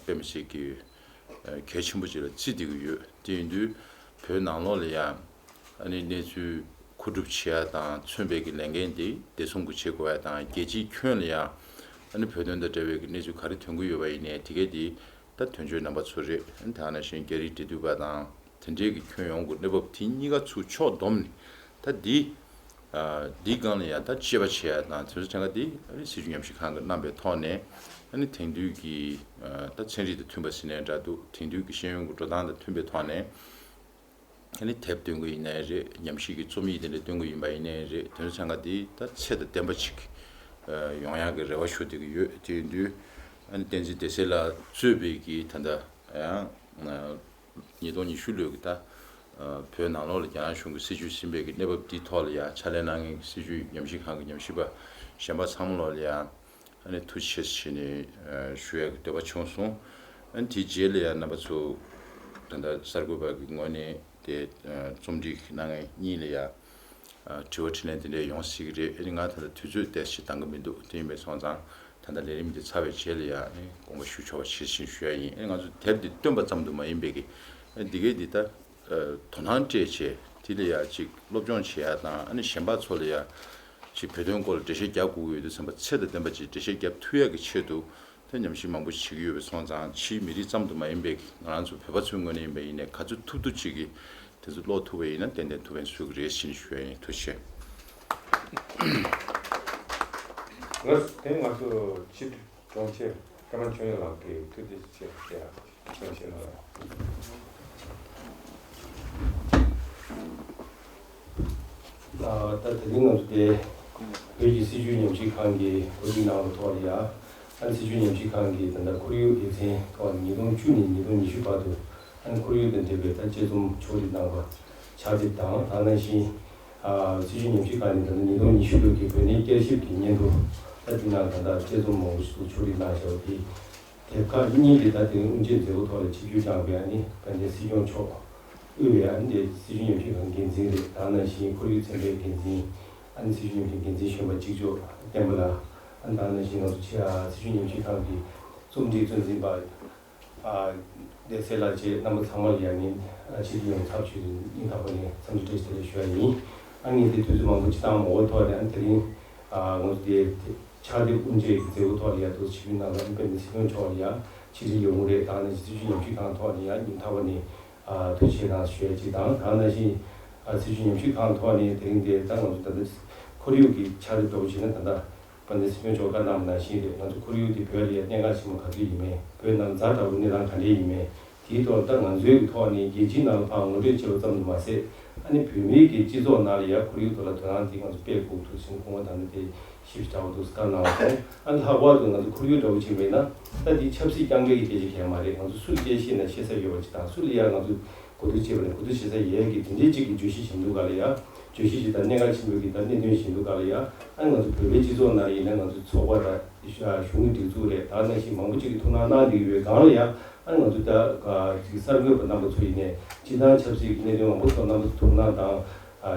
དཔེ་མི་སྲིད་ཀྱི་གལ་ཆེན་པོ་ཅིག་ལ་བརྩི་བསྡད་ཀྱི་ཡོད། དེ་ཡིན་དུས་བོད་ནང་ལོགས་ལ་ཡང་ཨ་ནི་གནས་ཚུལ་མཁོ་སྒྲུབ་བྱེད་ཡ་དང་མཚོན་པའི་གི་ལས་འགན་དེ་བདེ་སྲུང་གི་བྱེད་དགོས་ཡ་དང་། རྒྱལ་སྤྱིའི་ཁྱོན་ལ་ཡང་ཨ་ནི་བོད་དོན་དང་འབྲེལ་བའི་གི་གནས་ཚུལ་ག་རེ་ཐོན་གྱི་ཡོད་པ་ཡིན་ནའི་དེ་གས་དེ་ད་དོན་གཅོད་རྣམ་པ་ཚོ་རེད། ཨ་ནི་དེ་ནང་བཞིན་རྒྱ་རིགས་འབྲེལ་མཐུད་པ་དང་དེ་འབྲེལ་གྱི་ཁྱོན་ཡོངས་ཀྱི་གནས་བབ་དེ་གཉིས་ཀ་ཚུར་ཕྱོགས་བསྡོམས་ནས་ད་འདི་འདིའི་སྒང་ལ་ཡང་ད་དཔྱད་པ་བྱེད་ཡ་དང་དེ་ཚོ་གྲངས་ཀ་དེ་ཨ་ནི་སྲིད་བྱུས་ཉམས་ཞིབ་ཁང་གིས་གནང་པའི་ཐོག་ནས། ཨ་ནི་དེང་དུས་ཀྱི་ད་ཚན་རིག་དང་མཐུན་པ་ཟེར་ནའི་འདྲ་འདུག་དེང་དུས་ཀྱི་ཤེས་ཡོན་གྱི་འགྲོ་སྟངས་དང་མཐུན་པའི་ཐོག་ནས། ཨ་ནི་དེབ་སྟོན་གྱི་ཡིན་ནའི་རེད། ཉམས་ཞིབ་ཀྱི་རྩོམ་ཡིག་དེ་འདྲ་སྟོན་གྱི་ཡིན་པ་ཡིན་ནའི་རེད། དེ་ཚོ་གྲངས་ཀ་དེ་ད་ཚད་དང་ལྡན་པ་ཅིག་ཡོང་ཡག་གི་རེ་བ་ཞུ་བསྡད་ཀྱི་ཡོད། དེ་ཡིན་དུས་ཨ་ནི་བསྟན་འཛིན་བདེ་གསལ་ལགས་གཙོས་པའི་གི་ད་ལྟ་ཡང་ཉིས་སྟོང་ཉི་ཤུ་ལོའི་གི་ད་བོད་ནང་ལོགས་ལ་རྒྱ་ནག་གཞུང་གི་སྲིད་བྱུས་ཟིན་པའི་གི་གནས་བབ་འདིའི་ཐོག་ལ་ཡང་ཕྱག་ལས་གནང་མཁན་གྱི་སྲིད་བྱུས་ཉམས་ཞིབ་ཁང་གི་ཉམས་ཞིབ་པ་གཞན་པ་ཚང་མ་ལོགས་ལ་ཡང་ཨ་ནི་ཐུགས་རྗེ་ཆེ་ཞུས་ནས་ཞུ་ཡག་གི་འདོད་པ་བྱུང་སོང་། ཨ་ནི་དེའི་རྗེས་ལ་ཡང་རྣམ་པ་ཚོ་ད་ལྟ་གསར་འགོད་པ་གི་ངོས་ནས་དེ་རྩོམ་སྒྲིག་གནང་མཁན་གཉིས་ལ་ཡང་དྲི་བ་དྲིས་ལན་དེ་འདྲ་ཡོང་སྲིད་ཀྱི་རེད། ཨ་ནི་ང་ད་ལྟ་དུས་ཚོད་ཏོག་ཙམ་འདང་གི་མི་འདུག་དེ་ཡིན་པས་སོང་ཙང་ད་ལྟ་ལས་རིམ་འདི་ཚར་བའི་རྗེས་ལ་ཡང་ཨ་ནི་དགོངས་པ་ཞུ་ཆོག་པ་ཞུ་བཞིན་ཞུ་ཡ་ཡིན། ཨ་ནི་ང་ཚོ་དེབ་འདི་བཏོན་པ་ཙམ་དུ་མ་ཡིན་པའི་གི་ཨ་ནི་འདི་གའི་འདི་ད་དོ་སྣང་སྤྲད་བྱས་དེ་ལ་ཡང་ཅིག་སློབ་སྦྱོང་བྱེད་ཡ་དང་། ཨ་ནི་གཞན་པ་ཚོ་ལ་ཡང་ཅིག་བོད་དོན་སྐོར་ལ་འགྲེལ་བཤད་རྒྱག་དགོས་ཀྱི་ཡོད་དུས་ཙམ་པ་ཚད་དང་ལྡན་པ་ཅིག་འགྲེལ་བཤད་རྒྱབ་ཐུབ་ཡ་གི་ཆེད་དུ་ད་ཉམས་ཞིབ་མང་པོ་བྱེད་ཀྱི་ཡོད་པས་སོང་ཙང་། ཕྱིའི་མི་རིགས་ཙམ་དུ་མ་ཡིན་པའི་ང་རང་ཚོ་བོད་པ་ཚོའི་ངོས་ནས་ཡིན་པ་ཡིན་ནའི་ག་ཚོད་ཐུབ་ཐུབ་ཅིག་གིས་དེ་ཚོ་ཀློག་ཐུབ་པ་ཡིན་ན་ཏན་ཏན་ཐུགས་ཕན་གསོས་ཀྱི་རེད་ཟེར་ནས་ཞུ་ཡ་ཡིན། ཐུགས་རྗེ་ཆེ། ལགས་སོ། དེ་ང་ཚོ་ཕྱི་དྲིལ་དྲུང་ཆེ་ཀརྨ་ཆོས་དབྱིངས་ལགས་ཀྱིས་ཐུགས་རྗེ་ཆེ་ཞུ་ཡ། ཐུགས་རྗེ་ཆེ་ལགས། ད་དེ་རིང་ང་ཚོ་དེ་བོད་ཀྱི་སྲིད་བྱུས་ཉམས་ཞིབ་ཁང་གིས་གོ་སྒྲིག་གནང་བའི་ཐོག་ལ་ཡ། ཨ་ནི་སྲིད་བྱུས་ཉམས་ཞིབ་ཁང་གི་ད་ལྟ་ཁོར་ཡུག་སྡེ་ཚན་ཐོག་ནས་ཉིས་སྟོང་བཅུ་ནས་ཉིས་སྟོང་ཉི་ཤུ་བར་དུ་ཨ་ནི་ཁོར་ཡུག་དང་འབྲེལ་བའི་ད་དཔྱད་རྩོམ་ཕྱོགས་སྒྲིག་གནང་བ་ཕྱག་དེབ་དང་། ད་ནང་བཞིན་ཨ་སྲིད་བྱུས་ཉམས་ཞིབ་ཁང་ནས་ད་ལྟ་ཉིས་སྟོང་ཉི་ཤུ་ལོའི་གི་བོད་གནས་བསྐྱར་ཞིབ་ཀྱི་སྙན་ཐོ་ད་འདི་ནང་ད་ལྟ་དཔྱད་རྩོམ་མང་པོ་ཞིག་ཕྱོགས་སྒྲིག་གནང་བཞག་པ་དེ། དེབ་ཁག་གཉིས་དེ་ད་དེ་རིང་དབུ་འབྱེད་མཛད་སྒོ་ཐོག་ལ་ཆིབས་བསྒྱུར་བསྐྱངས་པའི་ཨ་ནི་དཔལ་ལྡན་སྲིད་སྐྱོང་མཆོག་དབུས་པའི་ཨ་ནི་དེ་སྲིད་བྱུས་ཉམས་ཞིབ་ཁང་འགན་འཛིན་རེད། ད་ནང་བཞིན་ཁོར་ཡུག་ཚན་པའི་འགན་འཛིན་ཨ་ནི་སྲིད་བྱུས་ཉམས་ཞིབ་འགན་འཛིན་གཞོན་པ་གཅིག་ལྕོགས་བསྟན་པ་ལགས། ཨ་ནི་ད་ནང་བཞིན་ང་ཚོ་ཕྱི་ཨ་སྲིད་བྱུས་ཉམས་ཞིབ་ཁང་གི་རྩོམ་སྒྲིག་གཙོ་འཛིན་པ་ཨ་བདེ་གསལ་ལགས་བཅས་རྣམ་པ་ཚང་མ་ལ་ཡང་ནི་ཨ་ཕྱི་དྲིལ་ཡོངས་ཚབ་ཞུས་ཏེ་སྙིང་ཐག་པ་ནས་འཚམས་འདྲི་བཀྲ་ཤིས་བདེ་ལེགས་ཞུ་བ་ཡིན། ཨ་ངས་དེ་དུས་ཚོད་མང་པོ་ཅིག་བཏང་མ་འོངས་ཐོག་ནས་ཨ་ནི་དེ་རིང་ཨ་ང་ཚོ་དེ་ཕྱག་དེབ་དབུ་འབྱེད་ཀྱི་མཛད་སྒོ་ཐོག་ལ་ཡ་འདུག་ཆིབས་བསྒྱུར་གནང་བ་དཔལ་ལྡན་སྲིད་སྐྱོང་མཆོག་ལ་ཡ་ཕྱི་དྲིལ་ཡོང་གི་རེད། ད་ནི་སྲིད་བྱུས་ཉམས་ཞིབ་ཁང་ཐོག་ནས་ཡ་སྙིང་ཐག་པ་ནས་ཨ་ཐུགས་རྗེ་ཆེ་གནང་ཞུ་ཡ་གཅིག་དང་། ད་ནང་བཞིན་ཨ་སྲིད་བྱུས་ཉམས་ཞིབ་ཁང་ཐོག་ནས་དེ་རིང་དེ་ད་ང་ཚོ་ད་ལྟ་ཁོར་ཡུག་གི་ཕྱག་དེབ་འདྲ་བོ་བྱས་ན་ད་ལྟ་དཔལ་ལྡན་སྲིད་སྐྱོང་མཆོག་བཀའ་གནང་བ་ནང་བཞིན་རེད། ང་ཚོ་ཁོར་ཡུག་དེ་བོད་ལ་ཡ་གནད་འགག་ཆེན་པོ་ག་ཚོད་ཡིན་མིན། བོད་ནང་ཛ་དྲག་པོའི་གནས་སྟངས་ག་འདྲས་ཡིན་མིན། དེའི་ཐོག་ད་ང་ཚོའི་ཐོག་ནས་རྒྱལ་སྤྱིའི་ནང་ལ་ཕར་ངོ་སྤྲོད་བྱས་པ་ཙམ་དུ་མ་ཟད། ཨ་ནི་བོད་མིའི་གི་སྤྱི་ཚོགས་ནང་ལ་ཡ་ཁོར་ཡུག་ཐོག་ལ་དོ་སྣང་དེ་ང་ཚོ་སྤེལ་དགོས་འདུག་ཟེར་ནས་སྐུ་ངོ་ད་ནི་དེ་ཞིབ་ཕྲ་བོ་འདུག་བཀའ་གནང་སོང་། ཨ་ནི་ལྷག་པར་དུ་ང་ཚོ་ཁོར་ཡུག་འདྲ་བོ་ཅིག་མེད་ན་ད་དེ་ཆབ་སྲིད་རྐྱང་པའི་གི་སྐད་ཆ་གང་མ་རེད། ང་ཚོ་སུ་ལ་སྐད་བཤད་ན་ཤེས་ས་ཡོད་པ་ཅིག་དང་། སུ་ལ་ཡ་ང་ཚོ་གོ་བསྡུར་བྱས་པ་ནས་གོ་བསྡུར་བྱེད་ས་ཡོད་ཀྱི་དེ་འདྲའི་ཅིག་གི་བརྗོད་གཞི་བྱེད་འདུག་ག་ལ་ཡ། བརྗོད་གཞི་ཅིག་དང་གནད་འགག་ཆེན་པོའི་གི་ད་གནད་དོན་བྱེད་འདུག་ག་ལ་ཡ། ཨ་ནི་ང་ཚོ་བོད་པའི་སྤྱི་ཚོགས་ནང་ཡིན་ན་ང་ཚོ་ཚོགས་པ་དང་གཞུང་གི་སྒྲིག་འཛུགས་རེད། ད་ནང་བཞིན་མང་པོ་ཅིག་གི་ཐུགས་སྣང་གནང་བསྡད་ཡོད་པའི་སྒང་ལ་ཡ། ཨ་ནི་ང་ཚོ་ད་ཅིག་གསར་འགོད་པ་རྣམ་པ་ཚོ་ཡིན་ནའི་སྤྱི་བཏང་ཆབ་སྲིད་ཀྱི་གནད་དོན་མང་པོ་ཐོག་རྣམ་པ་ཚོ་ཐུགས་སྣང་དང་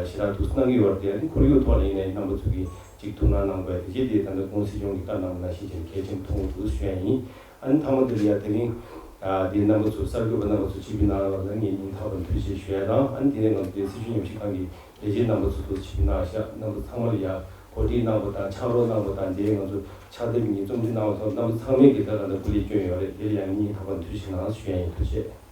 ཞེ་དྲག་ཐུགས་གནང་གི་ཡོད་རེད། ཨ་ནི་ཁོར་ཡུག་ཐོག་ལ་ཡིན་ནའི་རྣམ་པ་ཚོ་གིས་ཅིག་ཐུགས་སྣང་གནང་དགོས་དེ་གྱད་དེ་ད་ལྟ་སྐུ་ངོ་སྲིད་སྐྱོང་གིས་བཀའ་གནང་བ་ནང་བཞིན་བྱས་ནས་གལ་ཆེན་པོ་མཐོང་གི་འདུག་ཞུ་ཡ་ཡིན། ཨ་ནི་མཐའ་མ་དེ་ལ་ཡ་དེ་རིང་ཨ་དེའི་རྣམ་པ་ཚོ་གསར་འགོད་པ་རྣམ་པ་ཚོ་ཆིབས་བསྒྱུར་གནང་བ་ལ་ངས་སྙིང་ཐག་པ་ནས་ཐུགས་རྗེ་ཆེ་ཞུ་ཡ་དང་། ཨ་ནི་དེ་ནས་ང་ཚོ་དེ་སྲིད་བྱུས་ཉམས་ཞིབ་ཁང་གི་ ལས་བྱེད་རྣམ་པ་ཚོ་ཚོ་ཞིག་གནང་ཤག་རྣམ་པ་ཚང་མ་ལ་ཡ་གོ་སྒྲིག་གནང་བ་དང་ཕྱག་རོགས་གནང་བ་དང་། དེ་ང་ཚོ་ཕྱག་དེབ་གཉིས་རྩོམ་སྒྲིག་གནང་བ་སོགས་རྣམ་པ་ཚང་མས་ཀྱི་ད་ག་ནས་སྐུ་ལས་བསྐྱོན་ཡོད་རེད། དེ་ལ་ཡང་སྙིང་ཐག་པ་ནས་ཐུགས་རྗེ་ཆེ་གནང་ཞུ་ཡ་ཡིན། ཐུགས་རྗེ་ཆེ།